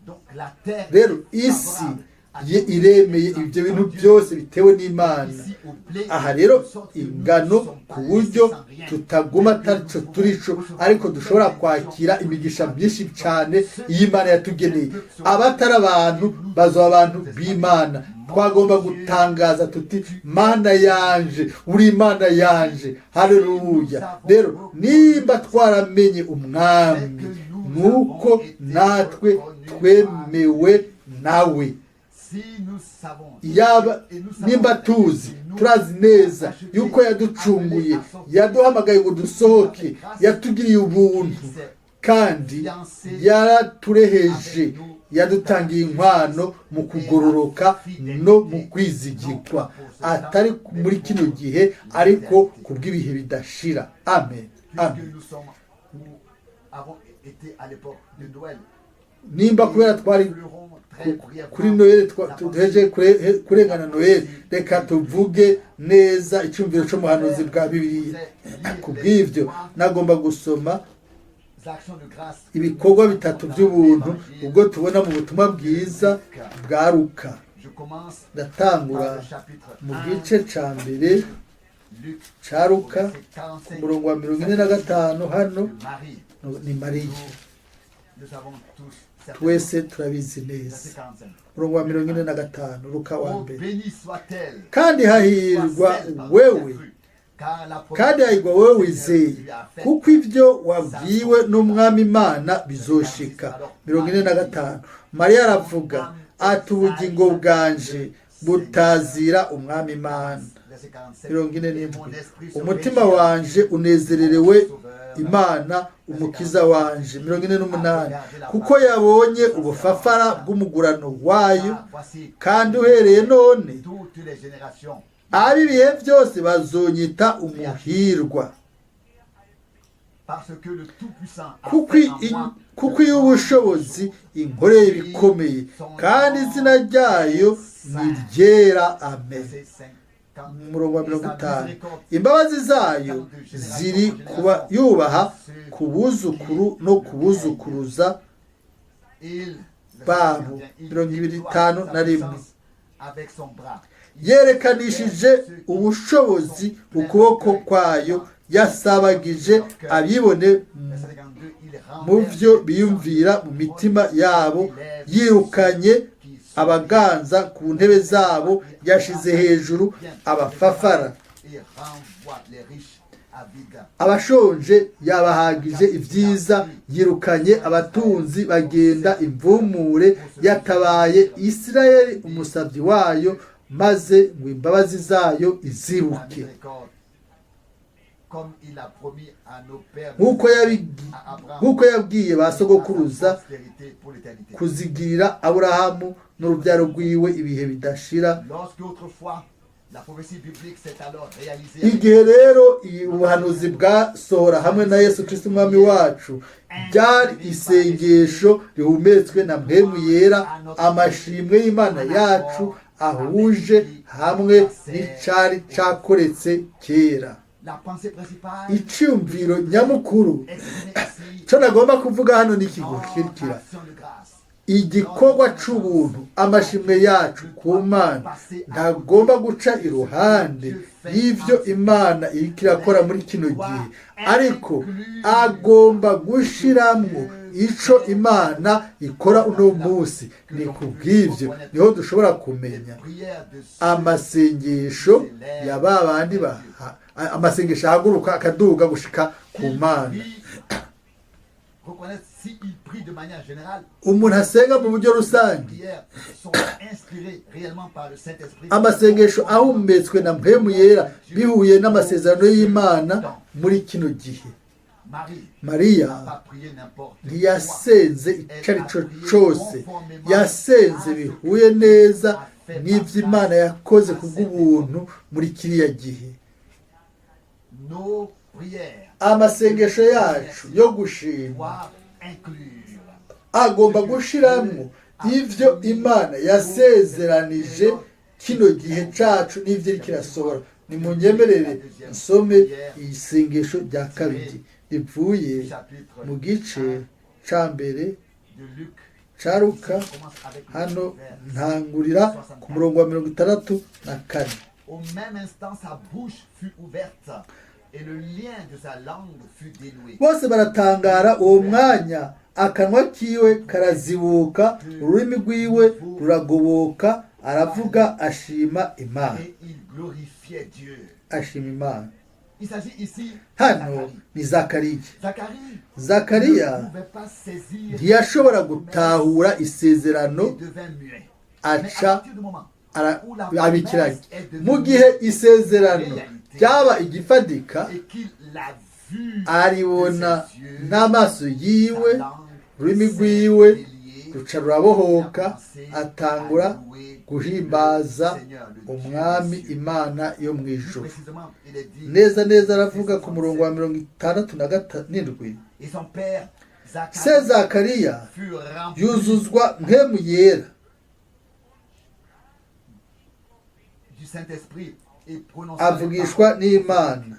Donc la terre Rero est isi favorable à ye tout iremeye ce qui ibyo est bintu Dieu. byose bitewe n'Imana. Ici, au blé, Aha rero de sorte que nous ne ingano, sommes pas ku buryo laissés sans rien, tutaguma mais que ataco nous turico, pouvons ariko dushobora recevoir kwakira bénédiction. Imigisha myinshi cyane iyo Imana yatugeneye. Abatari abantu bazoba abantu b'Imana. Twagomba gutangaza tuti: "Mana yanje, uri Imana yanje." Haleluya! Rero nimba twaramenye Umwami, nuko natwe twemewe nawe. Si nous savons, Yaba et nous savons nimba tuzi, nous turazi neza yuko yaducunguye, yaduhamagaye ngo dusohoke, yatugiriye ubuntu, kandi yaratureheje, yadutangiye inkwano mu kugororoka no mu kwizigirwa, atari muri kino gihe, ariko ku bw'ibihe bidashira. Amen. Puisque Amen. Nous sommes ou avons été à l'époque de Noël, Nimba kubera twari pleurons très brièvement kuri Noheli, la duheje kurengana Noheli, reka tuvuge neza icyumviro cy'umuhanuzi bwa Bibiliya. Ku bw'ibyo nagomba gusoma les actions de grâce ibikorwa bitatu by'ubuntu ubwo tubona mu butumwa bwiza bwa Luka. Je commence Ndatangura par le chapitre mu 1, gice ca mbere Luc, ca Luka, verset ku 45, murongo wa 45. Hano de Marie. ni Mariya. Nous savons tous certainement. Twese turabizi neza. Verset 45. Umurongo wa 45, Luka wa Oh, mbere. béni soit-elle. Kandi hahirwa wewe, kandi hahirwa wowe wizeye, kuko ibyo wabwiwe n'Umwami Imana bizoshika. 45, Mariya aravuga ati: "Ubugingo bwanje butazira Umwami Imana." 47, umutima wanje unezererewe Imana Umukiza wanje. 48, kuko yabonye ubufafara bw'umugurano wayo, kandi uhereye none Toutes les générations ab'ibihe byose bazonyita umuhirwa. Parce que le Tout-Puissant a Kuko fait en moi kuko iyo ubushobozi inkoreye ibikomeye, kandi izina ryayo ni ryera. Amen. Verset 50. Umurongo wa 50, imbabazi zayo ziri kuba yubaha ku buzukuru no ku buzukuruza Il, babo. il 51, avec son bras. Yerekanishije ubushobozi ukuboko kwayo, yasabagije abibone Verset 52, il mu renverse byo biyumvira mu mitima yabo, yirukanye abaganza ku ntebe zabo, yashize hejuru abafafara. Et renvoie les riches à vide. Abashonje yabahagije ibyiza, yirukanye abatunzi bagenda imvumure, yatabaye Isirayeli umusabyi wayo, maze ngo imbabazi zayo La izibuke. Miséricorde, comme il a promis à nos pères, Nk'uko à Abraham, nk'uko yabwiye ba et à sa sogokuruza postérité pour l'éternité. Kuzigirira Aburahamu n'urubyaro rwiwe ibihe bidashira. Lorsque autrefois la prophétie biblique s'est alors réalisée avec Igihe rero iyi ubuhanuzi bwasohora hamwe na Yesu Kirisito Umwami wacu, ryari isengesho rihumetswe na Mpwemu Yera, amashimwe y'Imana yacu ahuje hamwe n'icari cakoretse kera. La pensée principale Icyumviro nyamukuru exprimée ici, cyo nagomba kuvuga hano ni iki notre gikurikira: action de grâce igikorwa c'ubuntu, amashimwe yacu ku Mana ntagomba guca iruhande y'ivyo Imana iriko irakora muri kino gihe, ariko agomba gushiramwo ico Imana ikora uno munsi. Ni kubw'ivyo niho dushobora kumenya les prières de ceux amasengesho ya ba bandi amasengesho ahaguruka akaduga gushika ku Mana. Qui reconnaissent s'ils prient de manière générale, Umuntu asenga mu buryo les rusange, prières sont inspirées réellement par le Saint-Esprit. Amasengesho ahumetswe na Mpwemu Yera bihuye n'amasezerano y'Imana muri kino gihe. Marie Mariya n'a pas prié n'importe quoi. Ntiyasenze icyo ari cyo cyose, yasenze bihuye neza n'ibyo Imana yakoze ku bw'ubuntu muri kiriya gihe. Nos prières Amasengesho yacu yo gushima doivent inclure agomba gushiramwo ivyo Imana yasezeranije kino gihe cacu n'ivyo iriko irasohora. Nimunyemerere nsome isengesho rya kabiri rivuye du chapitre mu gice ca mbere de Luc. ca Luka. On commence avec le Hano vers ntangurira ku murongo wa 64. Au même instant, sa bouche fut ouverte et le lien de sa langue fut dénoué. Bose baratangara. Uwo mwanya akanwa kiwe karazibuka, ururimi rwiwe ruragoboka, aravuga, ashima Imana. Et il glorifiait Dieu. Ashima Imana. Il s'agit ici de Hano Zacharie. ni Zakariya. Zacharie Zakariya ne pouvait pas saisir ntiyashobora gutahura isezerano, et devint muet. Mais à aca partir du moment où la abikirage. promesse est Mu devenue gihe isezerano ryaba igifatika, et qu'il l'a vu aribona de ses yeux, n'amaso yiwe, sa langue ururimi s'est rwiwe déliée, ruca rurabohoka, il a commencé atangura à louer guhimbaza le Seigneur, le Dieu Umwami des cieux. Imana yo mu Plus ijuru. précisément, il est dit, Neza neza aravuga ku murongo wa 67: et son père Se Zacharie Zakariya fut rempli yuzuzwa Mpwemu Yera du Saint-Esprit et prononça les avugishwa paroles. n'Imana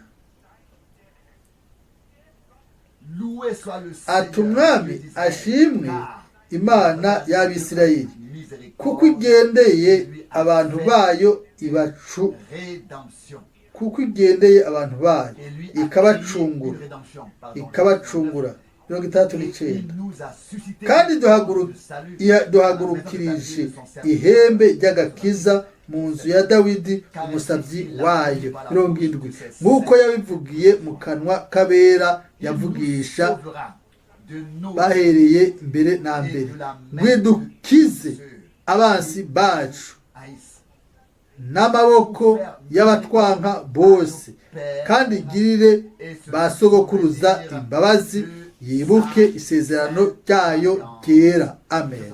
Loué soit le ati: Seigneur, Umwami Dieu d'Israël, ashimwe, car Imana y'Abisirayeli, miséricorde kuko igendeye lui a abantu fait bayo ibacu rédemption kuko igendeye abantu bayo et lui a créé une ikabacungura rédemption, pardon. ikabacungura. Mirongo itandatu Et il n'icenda. nous a suscité Kandi le salut duhagurukirije ihembe ry'agakiza mu nzu ya Dawidi umusabyi wayo. 70. Nk'uko yabivugiye mu kanwa k'abera yavugisha bahereye mbere na mbere, ngwidukize abansi bacu n'amaboko y'abatwanka bose, kandi igirire ba sogokuruza imbabazi, yibuke isezerano ryayo ryera. Amen.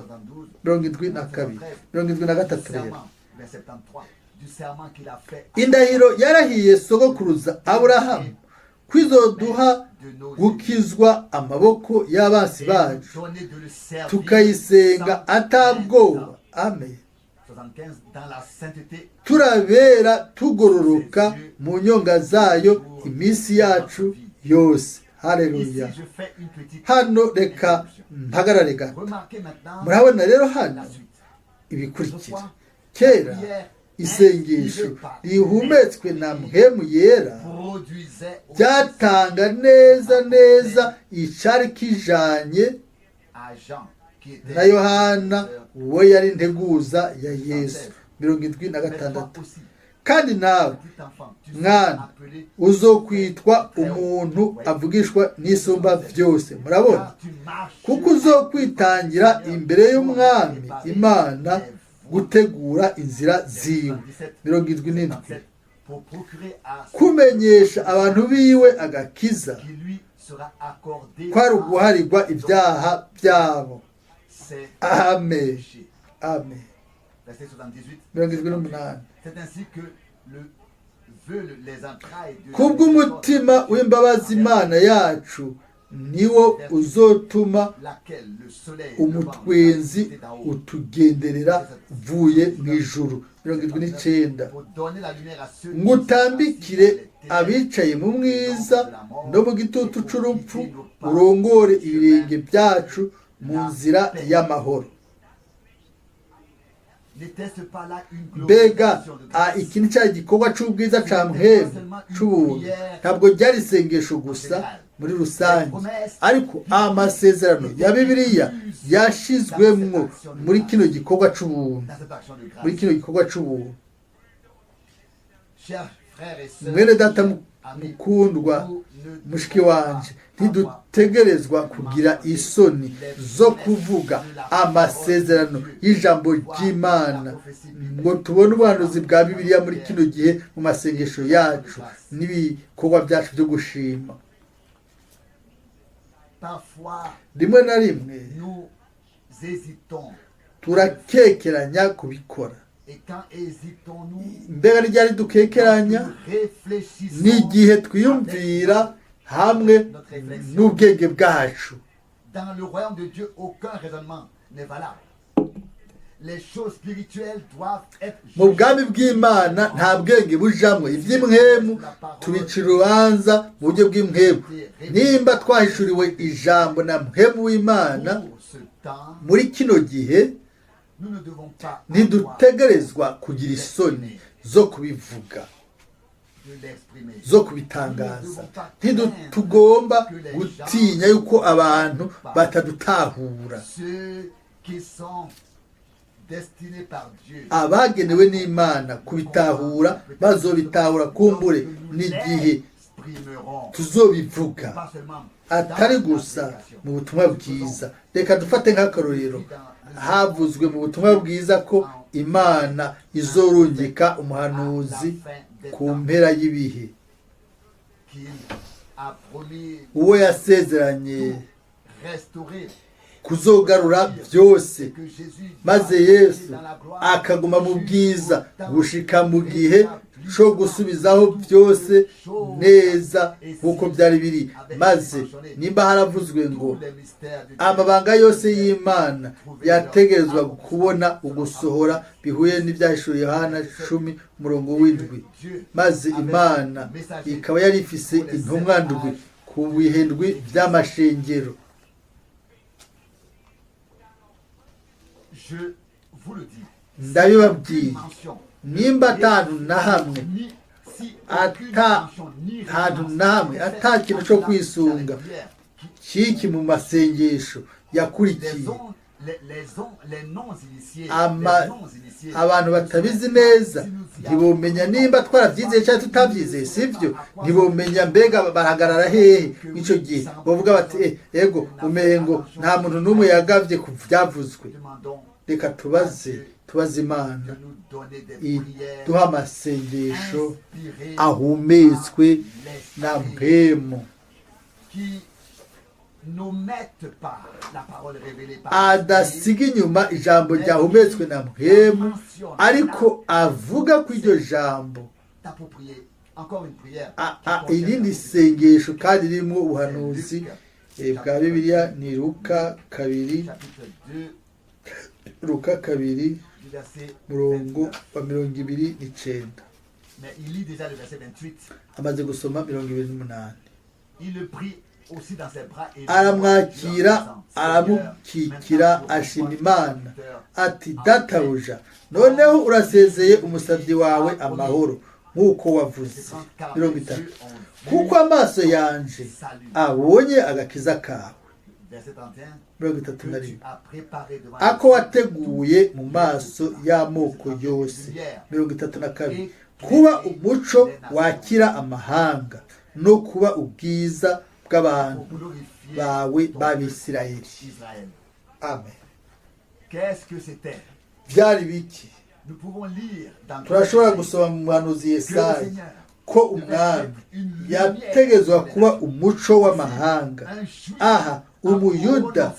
72, 73 rero: indahiro yarahiye sogokuruza Aburahamu kwizoduha gukizwa amaboko y'abansi bacu, tukayisenga atabwoba, amen, turabera tugororoka mu nyonga zayo iminsi yacu yose. Haleluya! Hano reka mpagarare gato. Murabona rero hano ibikurikira: kera isengesho rihumetswe na Mpwemu Yera byatanga neza neza icari kijanye na Yohana, uwo yari integuza ya Yesu. 76: kandi nawe mwana uzokwitwa umuntu avugishwa n'Isumba byose, murabona, kuko uzokwitangira imbere y'Umwami Imana gutegura inzira ziwe. 77: kumenyesha abantu biwe agakiza, kwari uguharirwa ibyaha byabo. Amen, amen. 78: kubw'umutima w'imbabazi Imana yacu niwo uzotuma umutwenzi utugenderera uvuye mu ijuru. 79: ngo utambikire abicaye mu mwiza no mu gitutu c'urupfu, urongore ibirenge byacu mu nzira y'amahoro. Mbega iki ni cya gikorwa c'ubwiza ca Mpwemu c'ubuntu! Ntabwo ryari isengesho gusa muri rusange, ariko amasezerano ya Bibiliya yashizwemwo muri kino gikorwa c'ubuntu, muri kino gikorwa c'ubuntu. Mwene data mukundwa, mushiki wanje, ntidutegerezwa kugira isoni zo kuvuga amasezerano y'ijambo ry'Imana ngo tubone ubuhanuzi bwa Bibiliya muri kino gihe mu masengesho yacu n'ibikorwa byacu byo gushima. Rimwe na rimwe turakekeranya kubikora. Et quand hésitons-nous? Mbega ryari dukekeranya? Nous réfléchissons N'igihe twiyumvira hamwe n'ubwenge bwacu. Dans le royaume de Dieu, aucun raisonnement n'est valable. Les choses spirituelles doivent être Mu bwami bw'Imana nta bwenge bujamwo. Iby'impwemu tubicira urubanza mu buryo bw'impwemu. Nimba twahishuriwe ijambo na mpwemu w'Imana Pour ce temps, muri kino gihe, nous ne devons pas avoir ntidutegerezwa kugira isoni zo kubivuga, de l'exprimer. zo kubitangaza. Ntitugomba gutinya yuko abantu batadutahura. Ceux qui sont destinés par Dieu Abagenewe n'Imana kubitahura bazobitahura, kumbure n'igihe l'exprimeront. tuzobivuga, Pas seulement atari dans la gusa prédication. mu butumwa bwiza. Reka dufate nk'akarorero: havuzwe mu butumwa bwiza ko Imana izorungika umuhanuzi ku mpera y'ibihe, Qu'il a promis uwo yasezeranye restaurer kuzogarura byose, que Jésus maze Yesu akaguma mu bwiza gushika mu gihe co gusubizaho byose neza nk'uko byari biri. Maze nimba haravuzwe ngo amabanga yose y'Imana yategerezwa kubona ugusohora bihuye n'ibyahishuriwe Yohana 10 umurongo w'inwi, maze Imana ikaba yari ifise intumwa ndwi ku bihe ndwi by'amashengero, Je vous le dis. ndabibabwiye, Mention. nimba atantu na hamwe, Ni si aucune ata mention ni hantu référence na hamwe, n'est faite ata kintu à co cela kwisunga dans la prière qui- kiki mu masengesho yakurikiye, Les on- les, les, on- les non-initiés, Ama- les non-initiés, abantu batabizi neza ntibomenya nimba twarabyizeye cyangwa tutabyizeye, sibyo? Ntibomenya mbega barahagarara hehe. Icyo gihe bavuga bati: "Eh, ego, umengo nta muntu n'umwe yagavye ku byavuzwe." Demandons Reka tubaze Imana de nous donner des prières iduha amasengesho inspirées ahumetswe par na l'Esprit, mpwemu, qui n'omettent pas la parole révélée par l'Esprit, adasiga inyuma ijambo ryahumetswe na mpwemu, ariko avuga ko iryo jambo t'approprier encore une prière qui contient irindi la sengesho kandi ririmo ubuhanuzi bwa Bibiliya ni Luka 2, chapitre 2 Luka 2, du verset murongo 29. wa 29. Mais il lit déjà le verset 28. Amaze gusoma 28. Il le prit aussi dans ses bras et Aramwakira, aramukikira, ashima Imana ati: "Databuja, noneho urasezeye umusabyi wawe amahoro nk'uko wavuze." 30: "Kuko amaso yanje abonye agakiza kawe." Verset 31. 31: Que tu as préparé devant "Ako wateguye mu maso y'amoko yose." 32: "Kuba umuco wakira amahanga no kuba ubwiza bw'abantu pour glorifier bawe ton b'Abisirayeli." peuple Israël. Amen. Qu'est-ce que c'était? Byari biki? Nous pouvons lire dans Turashobora gusoma mu muhanuzi que le Yesaya Seigneur ko umwami yategezwa kuba umuco w'amahanga. un juif Aha Umuyuda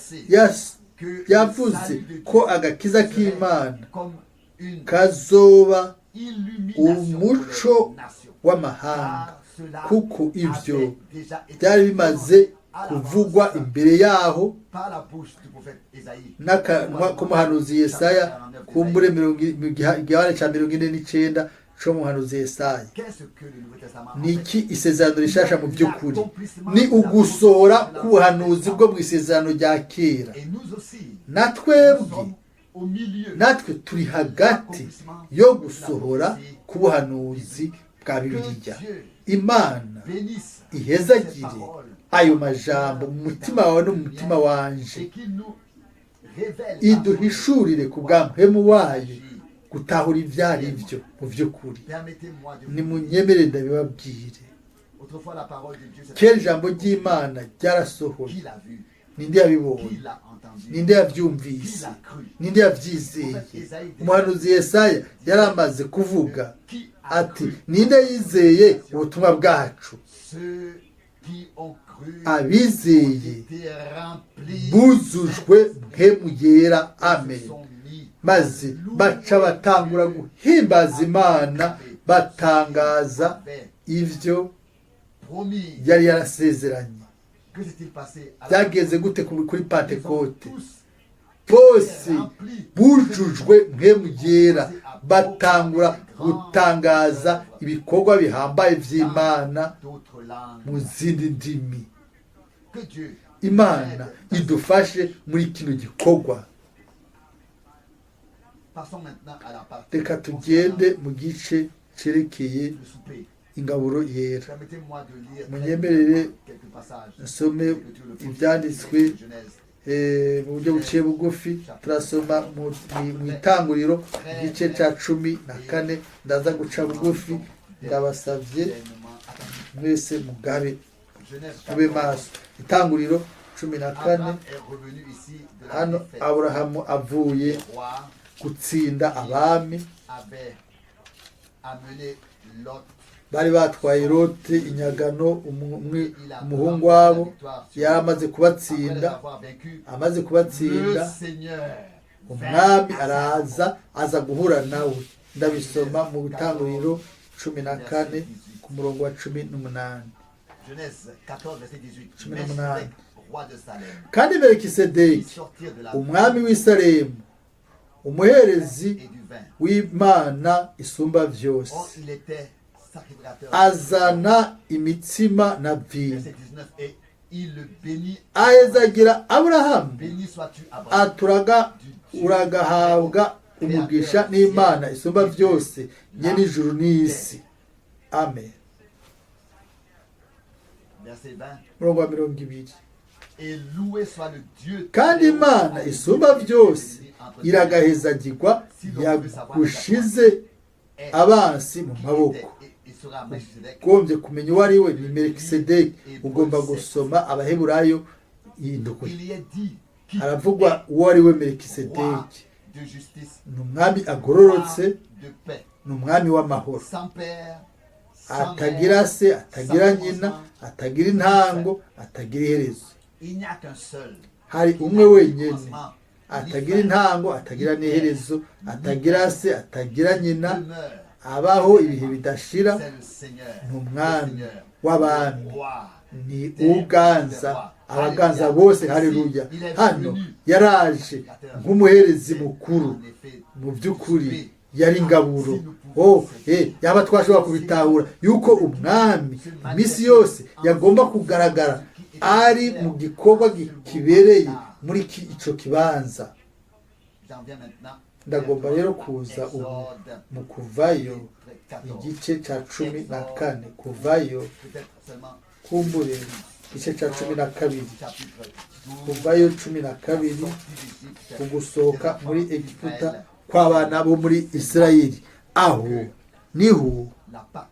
que yavuze ko agakiza k'Imana comme une kazoba illumination pour umuco les nations. w'amahanga, Car cela kuko ibyo avait déjà été byari bimaze prononcé à kuvugwa l'avance imbere yaho par la bouche du prophète Ésaïe. n'akanwa k'umuhanuzi Yesaya, kumbure mu igihande cya 49 co mu muhanuzi Yesaya. Qu'est-ce que le Nouveau Testament en Ni fait? iki isezerano rishasha mu by'ukuri? Ni ugusohora k'ubuhanuzi bwo mu isezerano rya kera. Et nous aussi, Na nous twebwe, sommes au milieu natwe turi hagati yo gusohora k'ubuhanuzi bwa Bibiliya. Imana bénisse ihezagire ayo majambo mu mutima wawe no mu mutima wanje, et qu'il nous révèle iduhishurire ku bwa mpwemu wayo gutahura ibyo ari byo mu by'ukuri. Permettez-moi de vous dire, Nimunyemere ndabibabwire. autrefois la parole de Dieu s'est Kera ijambo ry'Imana ryarasohoye. Qui l'a vu? Ninde yabibonye? Qui l'a entendu? Ninde Qui yabyumvise? l'a cru? Ninde yabyizeye? Umuhanuzi Yesaya yari amaze kuvuga Qui a ati: cru? "Ninde yizeye ubutumwa bwacu?" Ceux qui ont cru Abizeye ont été remplis buzujwe mpwemu yera. et Amen. se sont mis Maze baca batangura guhimbaza Imana, batangaza ivyo Promis. yari yarasezeranye. Que s'est-il passé à la Byagenze gute kuri Pantekote? Tous Bose bujujwe Mpwemu Yera, batangura gutangaza ibikorwa bihambaye vy'Imana d'autres langues. mu zindi ndimi. Que Dieu Imana idufashe muri kino gikorwa. Passons maintenant à la partie Reka tugende mu gice cerekeye le souper. ingaburo yera. Permettez-moi de lire très Munyemerere brièvement quelques passages. nsome L'écriture, le ibyanditswe Genèse, mu buryo buciye bugufi. Turasoma mu Itanguriro igice cya 14. Ndaza guca bugufi, ndabasabye pleinement attentif. mwese mugabe, Genèse mube 14. maso. Itanguriro 14. Abraham est revenu ici de la Hano défaite. Aburahamu avuye Les rois gutsinda abami avaient amené Lot. bari batwaye Lote inyagano, Il a umuhungu remporté la wabo. victoire sur Yari amaze eux. Après les kubatsinda, avoir vaincus, amaze le kubatsinda, Seigneur umwami vint à sa araza, aza guhura nawe. Ndabisoma mu Itanguriro 14 ku murongo wa 18. Genèse 14, verset 18. 18. Melchisédek, roi de Salem, Kandi fit Melikisedeki sortir de la umwami w'i Salemu, umuherezi et du vin. w'Imana Isumba Vyose, Or, il était sacrificateur. azana imitsima na vino. Verset 19. Et il le bénit. Ahezagira Aburahamu. Béni sois-tu, Abraham. Aturaga uragahabwa umugisha n'Imana Isumba Byose, nyene ijuru n'isi. Amen. Verset 20. Murongo wa 20. Et loué soit le Dieu Kandi Imana Isumba Byose iragahezagirwa, yagushize abansi mu maboko. Ugombye kumenya uwo ari we, ni Melikisedeki. Ugomba gusoma Abaheburayo 7. Il y est dit qui Haravugwa uwo ari we est roi Melikisedeki. de justice, Ni umwami agororotse, roi de paix, ni umwami w'amahoro, sans père, sans atagira mère, se, atagira nyina, atagira intango, atagira iherezo. Il n'y a qu'un seul. Hari umwe wenyine atagira intango, atagira n'iherezo, atagira se, atagira nyina, Demeure. abaho ibihe bidashira. C'est le Seigneur, Ni umwami le Seigneur, w'abami, le roi ni uganza abaganza bose. Haleluya! Hano yaraje nk'umuherezi mukuru. En effet, Mu by'ukuri yari ingaburo. Oh, yaba twashobora kubitahura yuko umwami iminsi yose yagomba kugaragara ari mu gikorwa kibereye muri ico kibanza. J'en viens maintenant Ndagomba rero kuza ubu Exode, mu Kuvayo chapitre 14. igice ca 14. Kuvayo, Peut-être seulement kumbure igice ca 12. chapitre 12. Kuvayo 12, Sortie d'Égypte, ugusohoka des muri enfants Egiputa d'Israël. kw'abana bo muri Isirayeli. Aho niho La Pâque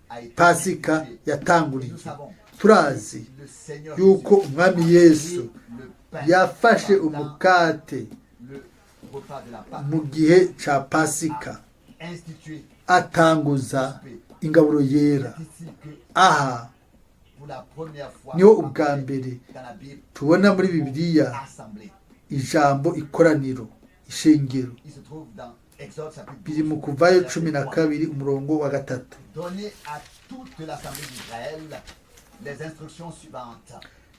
a été Pasika instituée. yatanguriye. Nous savons Turazi le Seigneur yuko Jésus umwami a pris Yesu le pain yafashe pendant umukate le repas de la Pâque, mu gihe ca Pasika, institué atanguza ingaburo yera. C'est ici que Aha pour la première fois niho ubwa mbere dans la Bible tubona muri Bibiliya assemblée. ijambo ikoraniro, ishengero. Il se trouve dans Exode chapitre Biri mu 12, Kuvayo verset 12 umurongo wa 3. Donnez à toute l'assemblée d'Israël les instructions suivantes.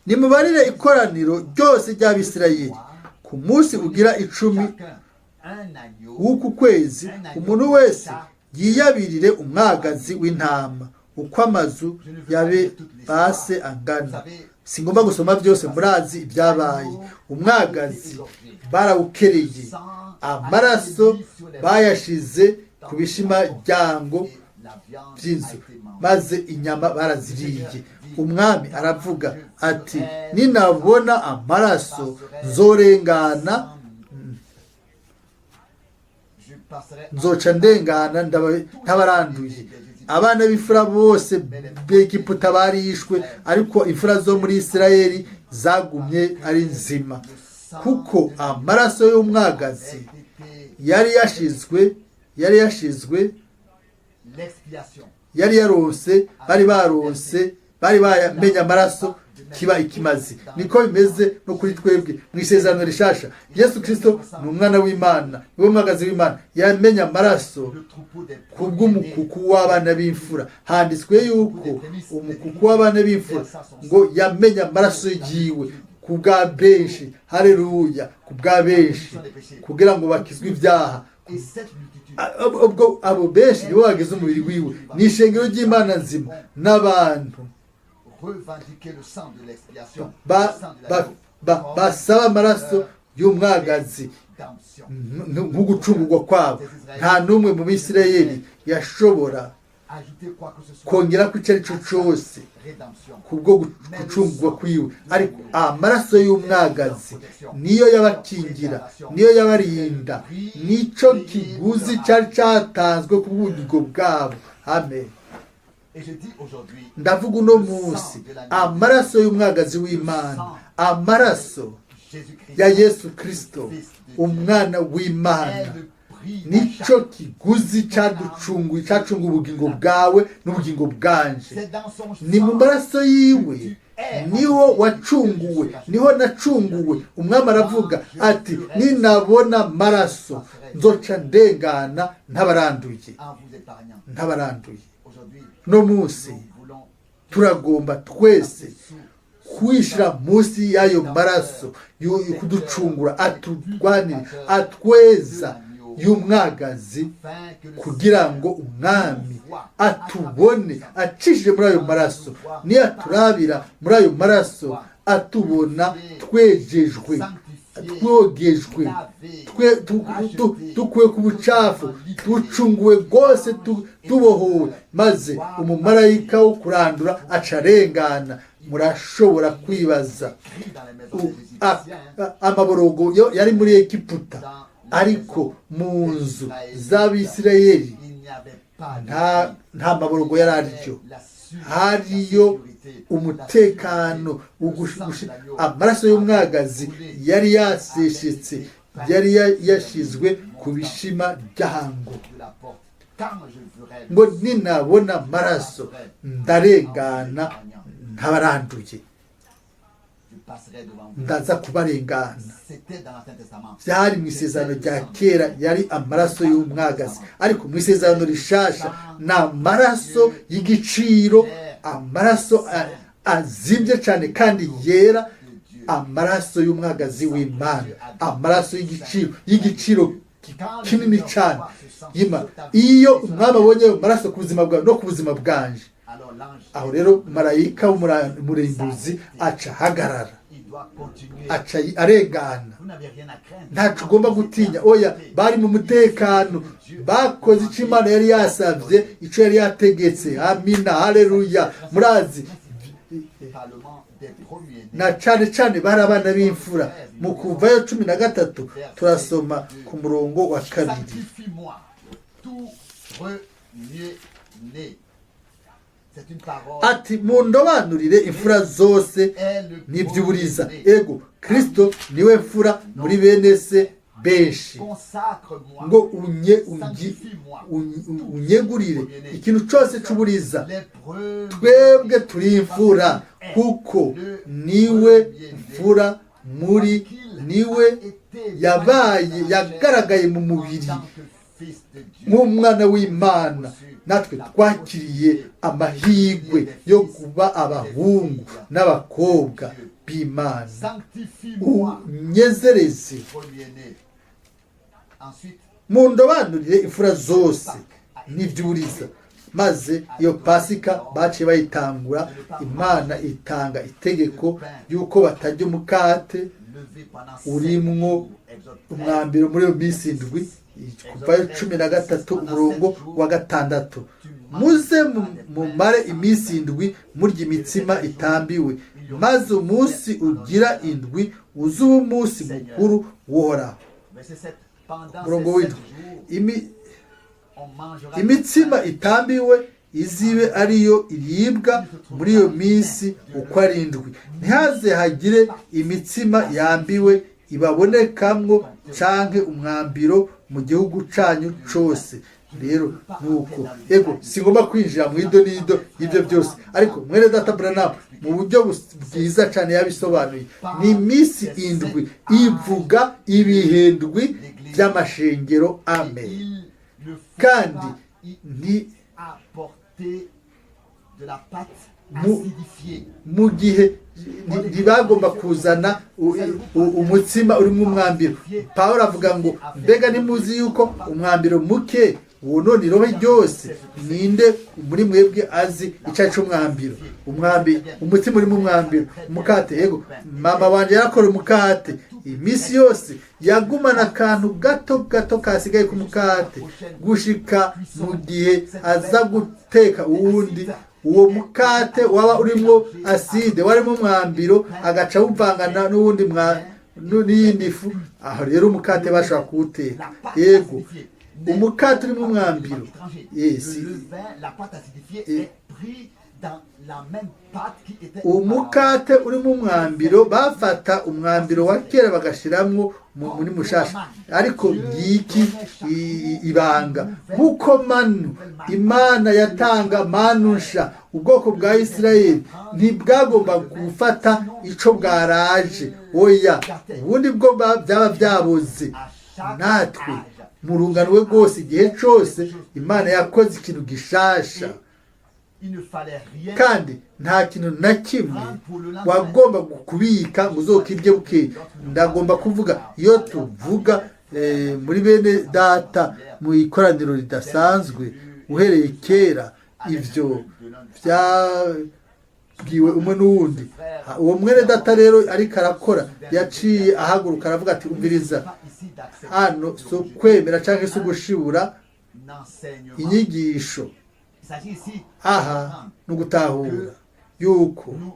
Nimubarire ikoraniro ryose ry'Abisirayeli ku munsi ugira 10 Chacun un agneau w'uku kwezi, umuntu wese yiyabirire umwagazi w'intama uko amazu yabe base angana. Singomba gusoma byose, murazi ibyabaye. Umwagazi barawukereye, amaraso bayashize ku bishimaryango et la viande a by'inzu, été mangée. maze inyama baraziriye. Umwami aravuga ati: "Ninabona amaraso nzorengana, Je passerai nzoca ndengana ntabaranduye." Abana b'imfura bose b'Egiputa barishwe, ariko imfura zo muri Isirayeli zagumye ari nzima, kuko amaraso y'umwagazi yari yashizwe l'expiation yari yaronse, bari baronse, bari bamenye amaraso Kiba ikimazi. Niko bimeze no kuri twebwe mu Isezerano Rishasha. Yesu Kirisito ni Umwana w'Imana, niwe mwagazi w'Imana yamenye amaraso Le troupeau des kubw'umukuku w'abana b'imfura. Handitswe yuko umukuku w'abana b'imfura ngo yamenye amaraso yiwe ku bwa benshi, hareruya, ku bwa benshi kugira ngo bakizwe ibyaha. Et cette multitude Ubwo abo benshi nibo bagize umubiri wiwe, ni ishengero ry'Imana nzima n'abantu revendiquer le sang de l'expiation, le sang de l'agneau, basaba amaraso y'umwagazi rédemption. Nk'ugucungurwa kwabo. Nta n'umwe mu Bisirayeli yashobora Ajouter quoi que ce soit kongera ko icyo ari cyo cyose rédemption. kubwo gucungurwa kwiwe, ariko amaraso y'umwagazi niyo yabakingira, niyo yabarinda, nico kiguzi cyari cyatanzwe ku bw'ubugingo bwabo. Amen. Et je dis aujourd'hui, Ndavuga uno munsi, amaraso y'umwagazi w'Imana, amaraso Jésus-Christ, ya Yesu Kirisito, Umwana w'Imana, est le prix nico kiguzi cyaducunguye, cyacunguye ubugingo bwawe n'ubugingo bwanje. C'est dans son Ni mu sang maraso yiwe niho wacunguwe, niho nacunguwe. Umwami aravuga ati: "Ninabona amaraso nzoca ndengana ntabaranduye." En vous épargnant. Ntabaranduye. Aujourd'hui, No munsi nous voulons turagomba twese kwishira munsi y'ayo maraso kuducungura, aturwanire, atweza, y'umwagazi, afin que le kugira ngo Umwami atubone acishije muri ayo maraso. Niyo aturabira muri ayo maraso, atubona twejejwe, twogejwe, dukuwe ku bucafu, ducunguwe rwose, tubohowe, maze umumarayika wo kurandura aca arengana. Murashobora kwibaza cri dans les maisons des Égyptiens, amaborogo yo yari muri Egiputa, ariko mu nzu z'Abisirayeli il n'y avait pas de nta cri. nta maborogo yari aryo. Hariyo umutekano. Amaraso y'umwagazi yari yaseshetse, yari yashizwe ku bishima by'ahango. Ngo: "Ninabona amaraso ndarengana ntabaranduye, ndaza kubarengana." Byari mu Isezerano rya Kera, yari amaraso y'umwagazi, ariko mu Isezerano Rishasha ni amaraso y'igiciro, amaraso azimbye cyane kandi yera, amaraso y'umwagazi w'Imana, amaraso y'igiciro kinini cyane. Iyo Umwami abonye ayo maraso ku buzima bwawe no ku buzima bwanje, aho rero marayika w'umurimbuzi aca ahagarara, aca arengana. Ntacu ugomba gutinya, oya, bari mu mutekano, bakoze icyo Imana yari yasabye, icyo yari yategetse. Amina, haleluya. Murazi, na cyane cyane bari abana b'imfura. Mu Kuvayo 13 turasoma ku murongo wa 2. Sanctifie-moi tout premier-né. C'est une parole. Ati: "Mundobanurire imfura zose Est le n'iby'uburiza." premier-né. Ego, Kristo niwe mfura muri bene se benshi. Consacre-moi. Ngo unye ungi unyegurire ikintu cyose c'uburiza. Les premiers. Twebwe turi imfura kuko niwe mfura muri, niwe yabaye, yagaragaye mu mubiri nk'Umwana w'Imana. Natwe twakiriye amahirwe yo kuba abahungu n'abakobwa b'Imana. Sanctifie-moi. Unyezereze. Premier-né. Ensuite, Mundobanurire imfura zose n'iby'uburiza. Maze iyo Pasika baciye bayitangura. Imana itanga itegeko y'uko batarya umukate levé pendant sept urimwo jours. Exode 13. umwambiro muri iyo minsi 7. Kuvayo 13 umurongo wa 6: "Muze mumare iminsi 7 murya imitsima itambiwe, maze umunsi ugira indwi uzuba umunsi mukuru w'Uhoraho." Verset 7. Pendant Umurongo ces w'indwi: 7 jours, on mangera "Imitsima itambiwe izibe ariyo iribwa muri iyo minsi uko ari indwi. Ntihaze hagire imitsima yambiwe ibabonekamwo canke umwambiro mu gihugu canyu cose." Rero nuko ego singomba kwinjira mu ido n'ido y'ibyo byose, ariko mwene data Branham mu buryo bwiza cyane yabisobanuye. Ni iminsi indwi ivuga ibihindwi by'amashengero. Amen. Il ne faut Kandi pas y nti apporter de la pâte acidifiée. Mu gihe ntibagomba kuzana umutsima urimo umwambiro. Pawulo avuga ngo: "Mbega ntimuzi yuko umwambiro muke wonona irobe ryose? Ninde muri mwebwe azi icyayi cy'umwambiro?" Umwambi, umutsima urimo umwambiro, umukate. Yego, mama wanjye yarakora umukate iminsi yose, yagumana akantu gato gato kasigaye ku mukate gushika mu gihe aza guteka uwundi. Uwo mukate waba urimo acide, warimo umwambiro, agaca awuvangana n'uwundi n'iyindi fu. Aho rero umukate bashobora kuwuteka. La pâte Yego, acidifiée n'est umukate urimo pas umwambiro. étranger. Yes. Le levain, la pâte acidifiée est pris dans la même pâte qui était Umukate urimo umwambiro, bafata umwambiro wa kera bagashiramwo muri mushasha. Ariko ngiki ibanga: nk'uko manu, Imana yatanga manu nsha, ubwoko bwa Isirayeli ntibwagomba gufata ico bwaraje, oya, ubundi bwo byaba byaboze. Natwe mu rungano we rwose, igihe cose Imana yakoze ikintu gishasha, Il ne fallait rien kandi nta kintu na kimwe wagomba kubika ngo uzokirye bukeye. Ndagomba kuvuga, iyo tuvuga muri bene data mu ikoraniro ridasanzwe, uhereye kera ivyo byabwiwe umwe n'uwundi. Uwo mwene data rero ariko arakora, yaciye ahaguruka aravuga ati: "Umviriza." Pas ici d'accepter Hano si ukwemera cyangwa se ugushibura un enseignement. inyigisho. Il s'agit ici Aha ni ugutahura yuko nous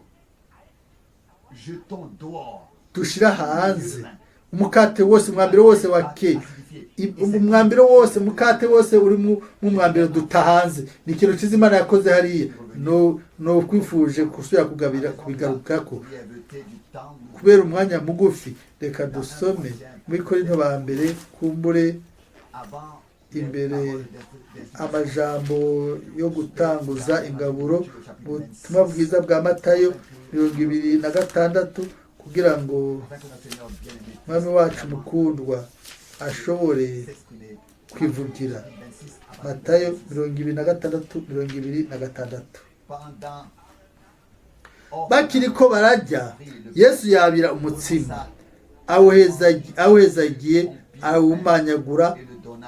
jetons dehors dushira hanze umukate wose, umwambiro wose wa kera, umwambiro wose, umukate wose uri mu mwambiro duta hanze. Ni ikintu cyiza Imana yakoze hariya. No kwifuje gusubira kugabira kubigarukako. Brièveté du temps, nous Kubera umwanya mugufi, reka dusome muri Korinto ba mbere, kumbure avant imbere amajambo yo gutanguza ingaburo, mu butumwa bwiza bwa Matayo 26, kugira ngo afin que notre Seigneur bien-aimé Umwami wacu mukundwa ashobore s'exprimer. kwivugira. 26 à Matayo 26, 26. Pendant Bakiri ko barajya, Yesu yabira umutsima, awuhezagiye, arawumanyagura,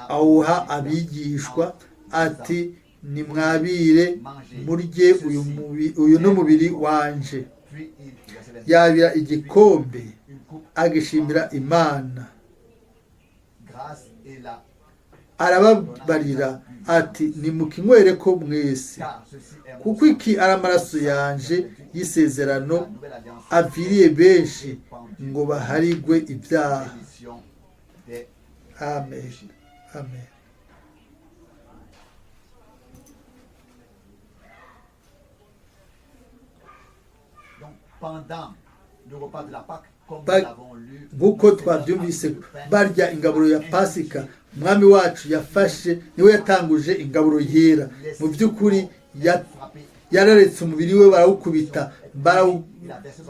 awuha abigishwa, ati: "Nimwabire murye, uyu ni umubiri wanje." Puis il, verset 26, Yabira igikombe, une coupe, agishimira Imana, grâce et la arababarira ati: "Nimukinywere ko mwese, car ceci est mon kuko iki ari amaraso yanje y'isezerano la nouvelle alliance aviriye benshi ngo baharigwe ibyaha." rémission des Amen. péchés. Amen. Donc pendant le repas de la Pâque, comme nous l'avons lu, Nk'uko twabyumvise, barya ingaburo ya Pasika, Umwami wacu yafashe, niwe yatanguje ingaburo yera. Mu by'ukuri frappé, yararetse umubiri we barawukubita,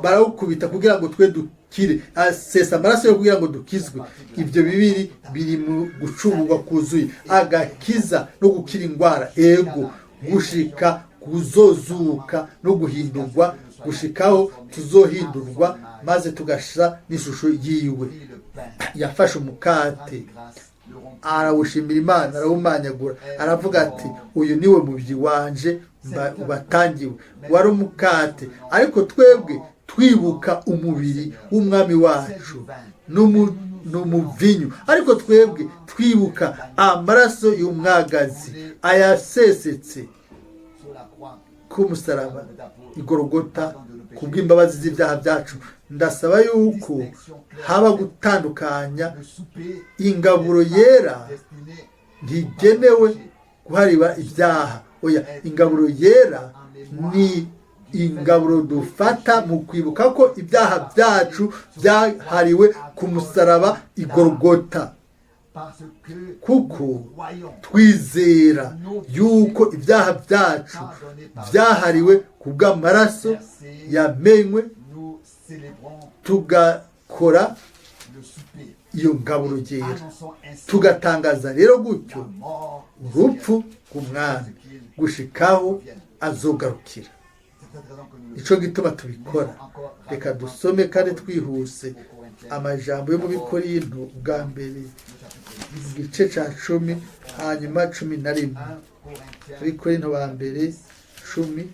barawukubita kugira ngo twe dukire, asesa amaraso yo kugira ngo dukizwe. Ibyo bibiri biri mu gucungurwa kuzuye, agakiza no gukira indwara. Ego, gushika kuzozuka no guhindurwa, gushikaho tuzohindurwa maze tugasa n'ishusho yiwe. Prit le pain, Yafashe umukate, rendit grâce, le rompit, arawushimira Imana, arawumanyagura, aravuga ati: "Uyu niwe mubyi wanje ubatangiwe." Wari umukate, ariko twebwe twibuka umubiri w'Umwami wacu n'umuvinyu, ariko twebwe twibuka amaraso y'umwagazi ayasesetse sur la croix, k'umusaraba igorogota kubw'imbabazi z'ibyaha byacu. Ndasaba yuko haba gutandukanya le souper ingaburo yera destiné ntigenewe guhariba ibyaha, oya. Ingaburo yera ni ingaburo dufata mu kwibuka ko ibyaha byacu byahariwe ku musaraba igorogota. Kuko twizera yuko ibyaha byacu byahariwe ku bw'amaraso yamenywe, tugakora iyo ngaburo ryera, tugatangaza rero gutyo urupfu rw'umwami gushikaho azogarukira. Nico gituma tubikora. Reka dusome kandi twihuse amajambo yo mu Bikorinto bwa mbere, igice ca 10, hanyuma 11. Abikorinto ba mbere 10,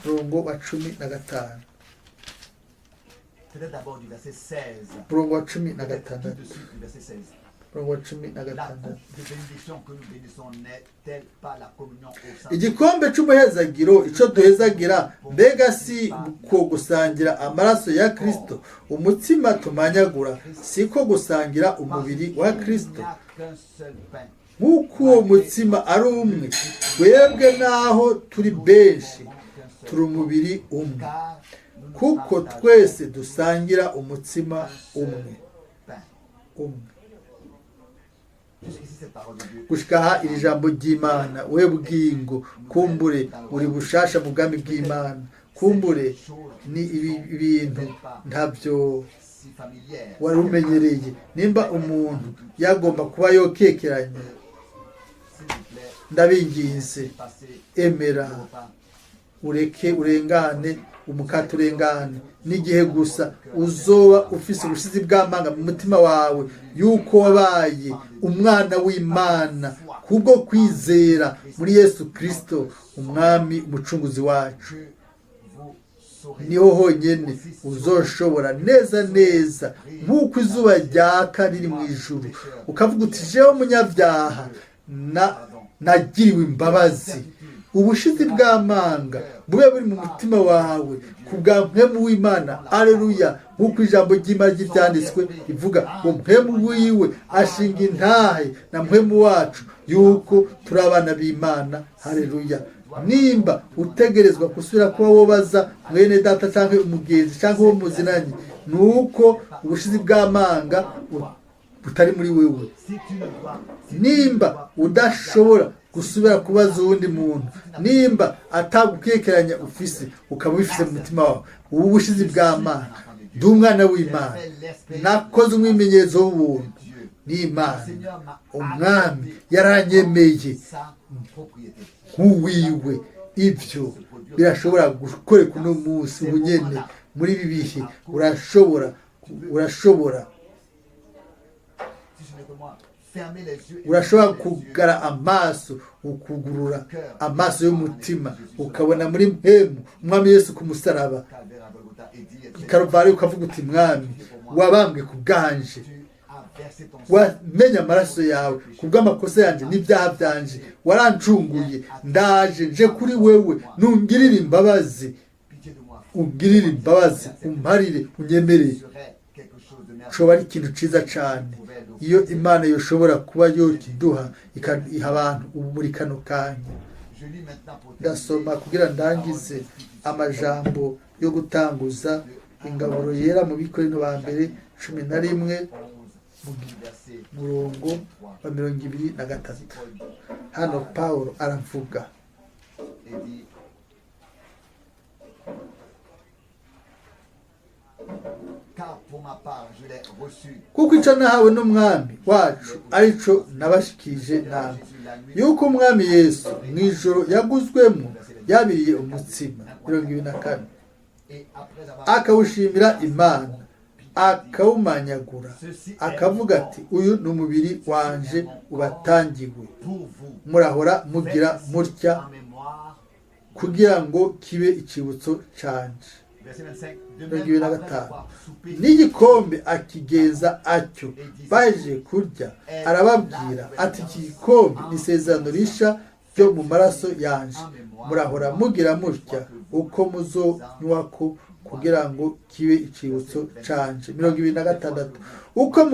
murongo wa 15, murongo wa 16, murongo wa 16. Igikombe c'umuhezagiro, ico duhezagira, mbega si ko gusangira amaraso ya Kristo? Umutsima tumanyagura, si ko gusangira umubiri wa Kristo? Nk'uko uwo mutsima ari umwe, twebwe naho turi benshi turi umubiri umwe, kuko twese dusangira umutsima umwe umwe. Gushika aha iri jambo ry'Imana. We bwingo, kumbure uri bushasha mu bwami bw'Imana, kumbure ni ibi bintu ntabyo wari umenyereye. Nimba umuntu yagomba kuba yokekeranye, ndabinginze emera ureke urengane umukate urengane. N'igihe gusa uzoba ufise ubushizi bw'amanga mu mutima wawe yuko wabaye umwana w'Imana kubwo kwizera muri Yesu Kristo umwami umucunguzi wacu, niho honyine uzoshobora neza neza nk'uko izuba ryaka riri mu ijuru, ukavuga uti: jewe munyabyaha nagiriwe imbabazi. Ubushizi bw'amanga bube buri mu mutima wawe ku bwa mpwemu w'Imana. Aleluya! Nk'uko ijambo ry'Imana ry'ibyanditswe rivuga ngo mpwemu wiwe ashinga intahe na mpwemu wacu yuko turi abana b'Imana. Haleluya! Nimba utegerezwa gusubira kuba wobaza mwene data cyangwa umugenzi cyangwa uwo muzinanye, ni uko ubushizi bw'amanga butari muri wewe. Nimba udashobora gusubira kubaza uwundi muntu, nimba atagukekeranya ufise, ukaba ubifise mu mutima wawe ubu bushizi bw'amanga: ndi umwana w'Imana, nakoze umwimenyerezo w'ubuntu n'Imana, umwami yaranyemeye nk'uwiwe. Ibyo birashobora gukoreka uno munsi ubunyene muri ibi bihe. Urashobora kugara amaso, ukugurura amaso y'umutima, ukabona muri mpemu umwami Yesu ku musaraba i Karuvari, ukavuga uti: mwami, wabambwe ku bwanje, wamenye amaraso yawe ku bw'amakosa yanjye n'ibyaha byanje, warancunguye, ndaje nje kuri wewe, nungirire imbabazi, ungirire imbabazi, umparire, unyemerere. Coba ari ikintu ciza cane iyo Imana yoshobora kuba yokiduha, iha abantu ubu muri kano kanya. Ndasoma kugira ndangize amajambo yo gutanguza ingaburo yera mu Bikorinto ba mbere 11, murongo wa 23. Hano Pawulo aravuga: Et dit: Car pour ma part, je l'ai reçu. Kuko icyo nahawe n'umwami wacu arico nabashikije namwe, yuko umwami Yesu mu ijoro yaguzwemo yabiriye umutsima, 24, Et après avoir akawushimira Imana, akawumanyagura, akavuga ati: uyu ni umubiri wanje ubatangiwe, pour vous, murahora mugira mutya en mémoire, kugira ngo kibe icibutso canje. verset 25, de mirongo ibiri même na après gatanu avoir soupé, N'igikombe akigenza atyo baje kurya, arababwira ati: iki gikombe ni isezerano risha ryo mu maraso yanje, murahora mugira mutya uko muzonywako kugira ngo kibe icibutso canje. 26, uko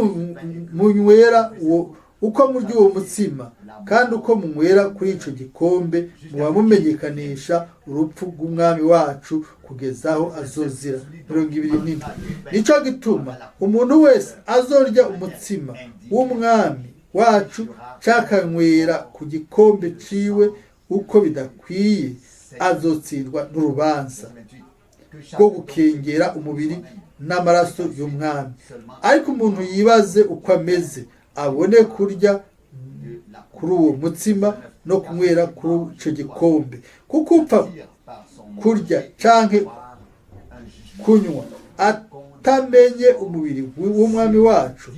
munywera uwo Uko murya uwo mutsima kandi uko munywera kuri ico gikombe, muba mumenyekanisha urupfu rw'umwami wacu kugeza aho azozira. 27. Nico gituma umuntu wese azorya umutsima w'umwami wacu cakanywera ku gikombe ciwe uko bidakwiye, azotsindwa n'urubanza rwo gukengera umubiri n'amaraso y'umwami. Ariko umuntu yibaze uko ameze, abone kurya kuri uwo mutsima no kunywera kuri ico gikombe. Kuko upfa kurya canke kunywa atamenye umubiri w'umwami wacu,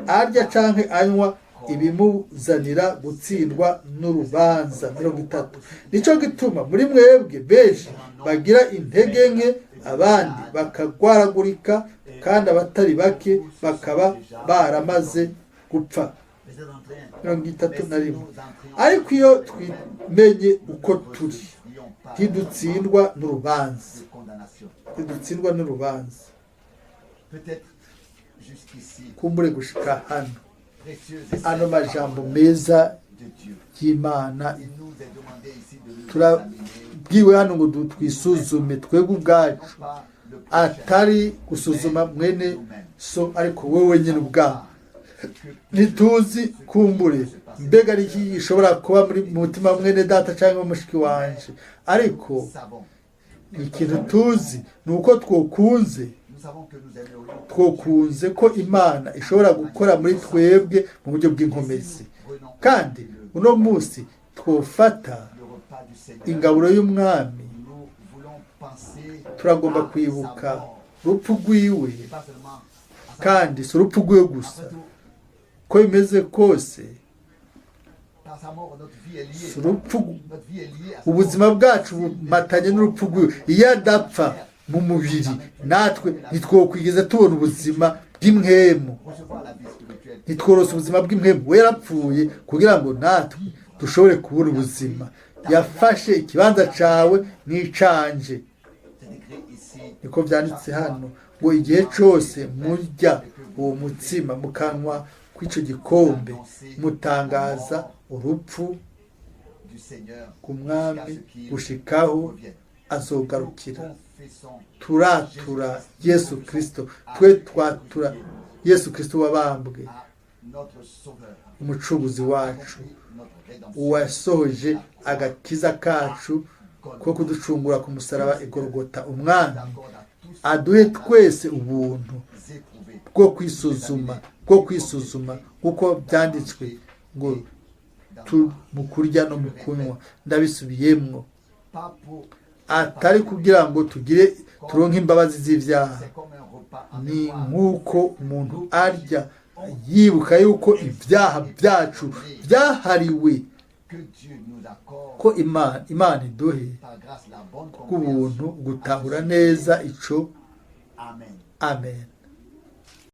arya canke anywa ibimuzanira gutsindwa n'urubanza. 30. Nico gituma muri mwebwe benshi bagira intege nke, abandi bakagwaragurika, kandi abatari bake bakaba baramaze gupfa. 31. Ariko iyo twimenye uko turi, ntidutsindwa n'urubanza, ntidutsindwa n'urubanza. Kumbure gushika hano ano majambo meza y'Imana turabwiwe hano ngo twisuzume twebwe ubwacu, atari gusuzuma mwene so, ariko wowe wenyine ubwawe. Ntituzi kumbure mbega ari iki gishobora kuba muri mu mutima mwene data cyangwa mushiki wanje, ariko ikintu tuzi ni uko twokunze ko Imana ishobora gukora muri twebwe mu buryo bw'inkomezi. Kandi uno munsi twofata ingaburo y'umwami, turagomba kwibuka urupfu rwiwe, kandi si urupfu rwiwe gusa, ko bimeze kose si urupfu, ubuzima bwacu bumatanye n'urupfu rwiwe. Iyo adapfa mu mubiri, natwe ntitwokwigeze tubona ubuzima bw'impwemu, ntitworose ubuzima bw'impwemu. We yarapfuye kugira ngo natwe dushobore kubona ubuzima. Yafashe ikibanza cawe n'icanje. Niko vyanditse hano ngo igihe cose murya uwo mutsima mukanywa kw'ico gikombe, mutangaza urupfu ku mwami gushikaho azogarukira. Turatura Yesu Kristo, twe twatura Yesu Kristo wabambwe, umucunguzi wacu, uwasohoje agakiza kacu ko kuducungura ku musaraba igorogota. Umwami aduhe twese ubuntu bwo kwisuzuma, bwo kwisuzuma nk'uko byanditswe ngo mu kurya no mu kunywa. Ndabisubiyemwo, atari kugira ngo tugire turonke imbabazi z'ibyaha. Ni nk'uko umuntu arya yibuka yuko ibyaha byacu byahariwe, ko Imana iduhe kubuntu gutahura neza ico. Amen.